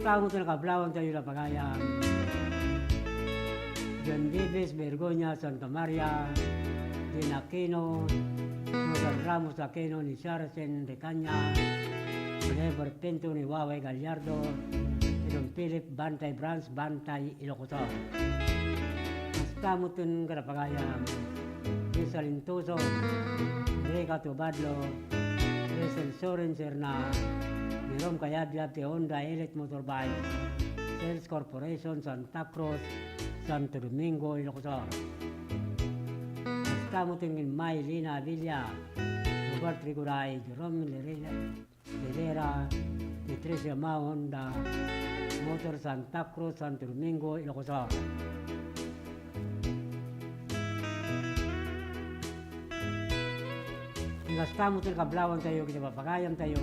Kasta met ti nakablawentayo, kadapagayam, John Davis Bergonia Santa Maria, Jean Aquino, Rosa Ramos Aquino, ni Saracen Recaña, Oliver Pinto, ni Waway Gallardo, ni Don Philip, Bantay Branch, Bantay, Ilocos Sur. Kasta metten, kadapagayam, Lisa Lintuso, Rica Tubadlo, Rachel Soren Serna, ni Rom Kayabyab ti Honda Elite Motorbike Sales Corporation, Santa Cruz, Santo Domingo, Ilocos Sur. Kasta metten ni Maylina Avilla, Robert Rigoray, Jerome Lerena, Lilera, ni Tricia Mao Honda Motor, Santa Cruz, Santo Domingo, Ilocos Sur. Kasta metten ti nakablawentayo ken kadapagayamtayo,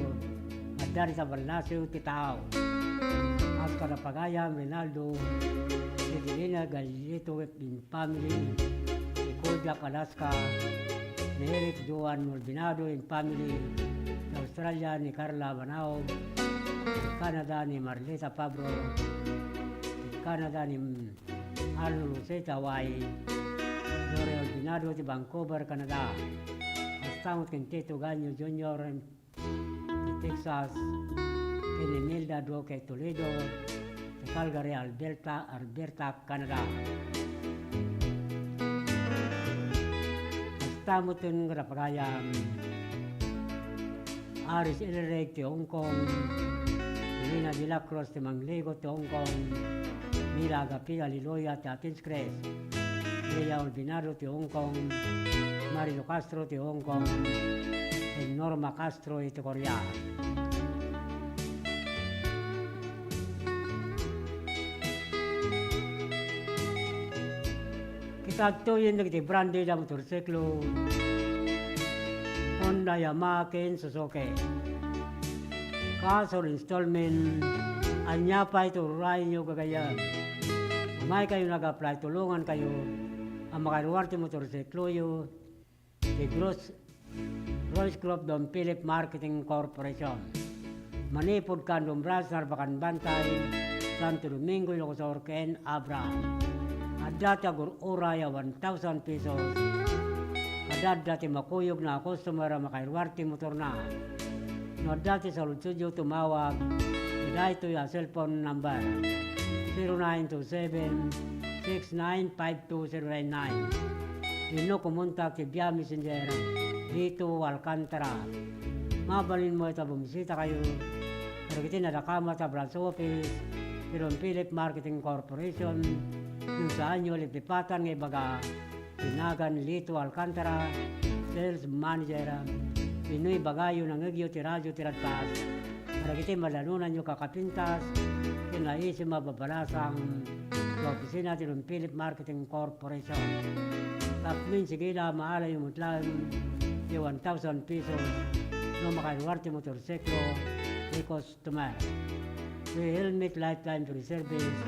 adda dita Ballasio ti tao. As kadapagayam, Rinaldo, Evelina Gallito, family, ni Kodiak, Alaska, ni Eric Duan Mulbinado and family, ti Australia, ni Carla Banaog, ti Canada, ni Marlita Pabro, ti Canada, ni Arnold Jose ti Hawaii, Gloria Mulbinado ti Vancouver, Canada. Kasta met ken Tito Ganyo Junior, ti Texas, ken Imelda Duque Toledo, ti Calgary, Alberta, Alberta, Canada. Kasta metten kadapagayam, Aris Elreg ti Hong Kong, Lina de la Cruz ti Mangligo ti Hong Kong, Mila Agapi Aleluya ti Athens, Greece, Lea Olvinado ti Hong Kong, Marilo Castro ti Hong Kong, ken Norma Castro iti Korea. Kita agtoyen dagiti branded a motorsiklo, Honda, Yamaha, ken Suzuki. Cash or installment, ania pay ti urayenyo gagayyem. Umaykayo nga ag-apply, tulongankayo a makaruar ti motorsikloyo ti Gross Royce Group Don Philip Marketing Corporation. Manipud Candon Branch, Narbacan, Bantay, Santo Domingo, Ilocos Sur, ken Abra. Adda ti agur-uray a one thousand pesos. Kada adda ti makuyogna a customer a makairuar ti motorna. No adda ti saludsodyo, tumawag iti daytoy a cellphone number, zero nine two seven, six nine five two zero nine nine. Wenno kumontak iti via messenger, Lito Alcantara. Mabalin met a bumisitakayo kadagiti nadakamat a branch office ti Don Philip Marketing Corporation. No saanyo liplipatan nga ibaga ti nagan Lito Alcantara, sales manager, wenno ibagayo nangngegyo ti radio ti radpas kadagiti madanonanyo a kakapintas ken naisem a babalasang ti opisina ti Don Philip Marketing Corporation. Tapno insigida, maalayo met laeng ti one thousand pesos no makaluar ti motorsiklo ti customer. Free helmet, lifetime free service,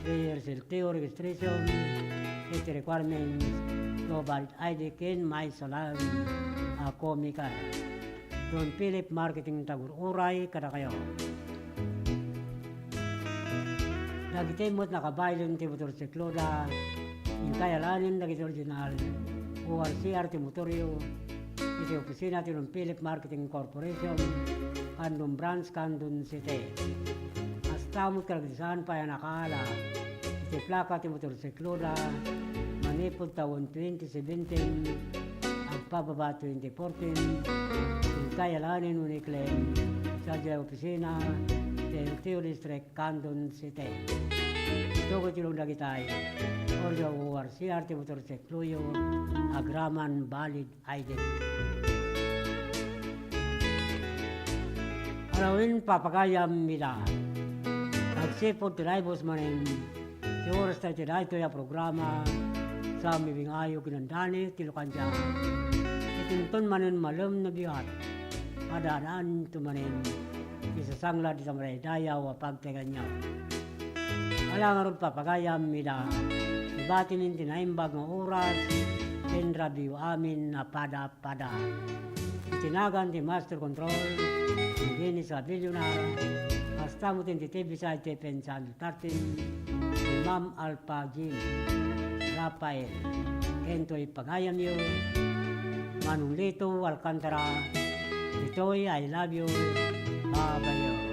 free L T O registration, safety requirements, no valid I D ken maysa laeng a comical. Don Philip Marketing, tagur-uray kadakayo. Dagiti met nakabaylen ti motorsikloda, inkay alaenen dagiti original O R C R ti motoryo iti opisina ti Don Philip Marketing Corporation, Candon Branch, Candon City. Kasta met kadagiti saan pay a nakaala iti plaka ti motorsikloda manipud tawen twenty seventeen agpababa twenty fourteen, inkay alaenen wenno i-claim sadiay opisina ti L T O District, Candon City. Ito ket ilong dagitay, ordo O R C R ti motorsikloyo agraman valid I D. Alawen, papagayam ida. Agsipud ti naibus manen ti oras ta iti daytoy a programa, sa mibingayo kinandani ti lukandia. Itinton manen malem no bigat, adaanto manen ti sasangla ti tamadaydaya a pagteganyo. Ala ngarud, papagayam ida, ibatimin ti naimbag nga oras ken radioamin a pada-pada. Iti nagan ti Master Control, ni Dennis Abilionar, kasta met iti T V side, T P N Channel thirteen, ni Ma'am Alpha Jean Rafael. Ken toy pagayamyo, Manong Lito Alcantara, ditoy I Love You, Babayo.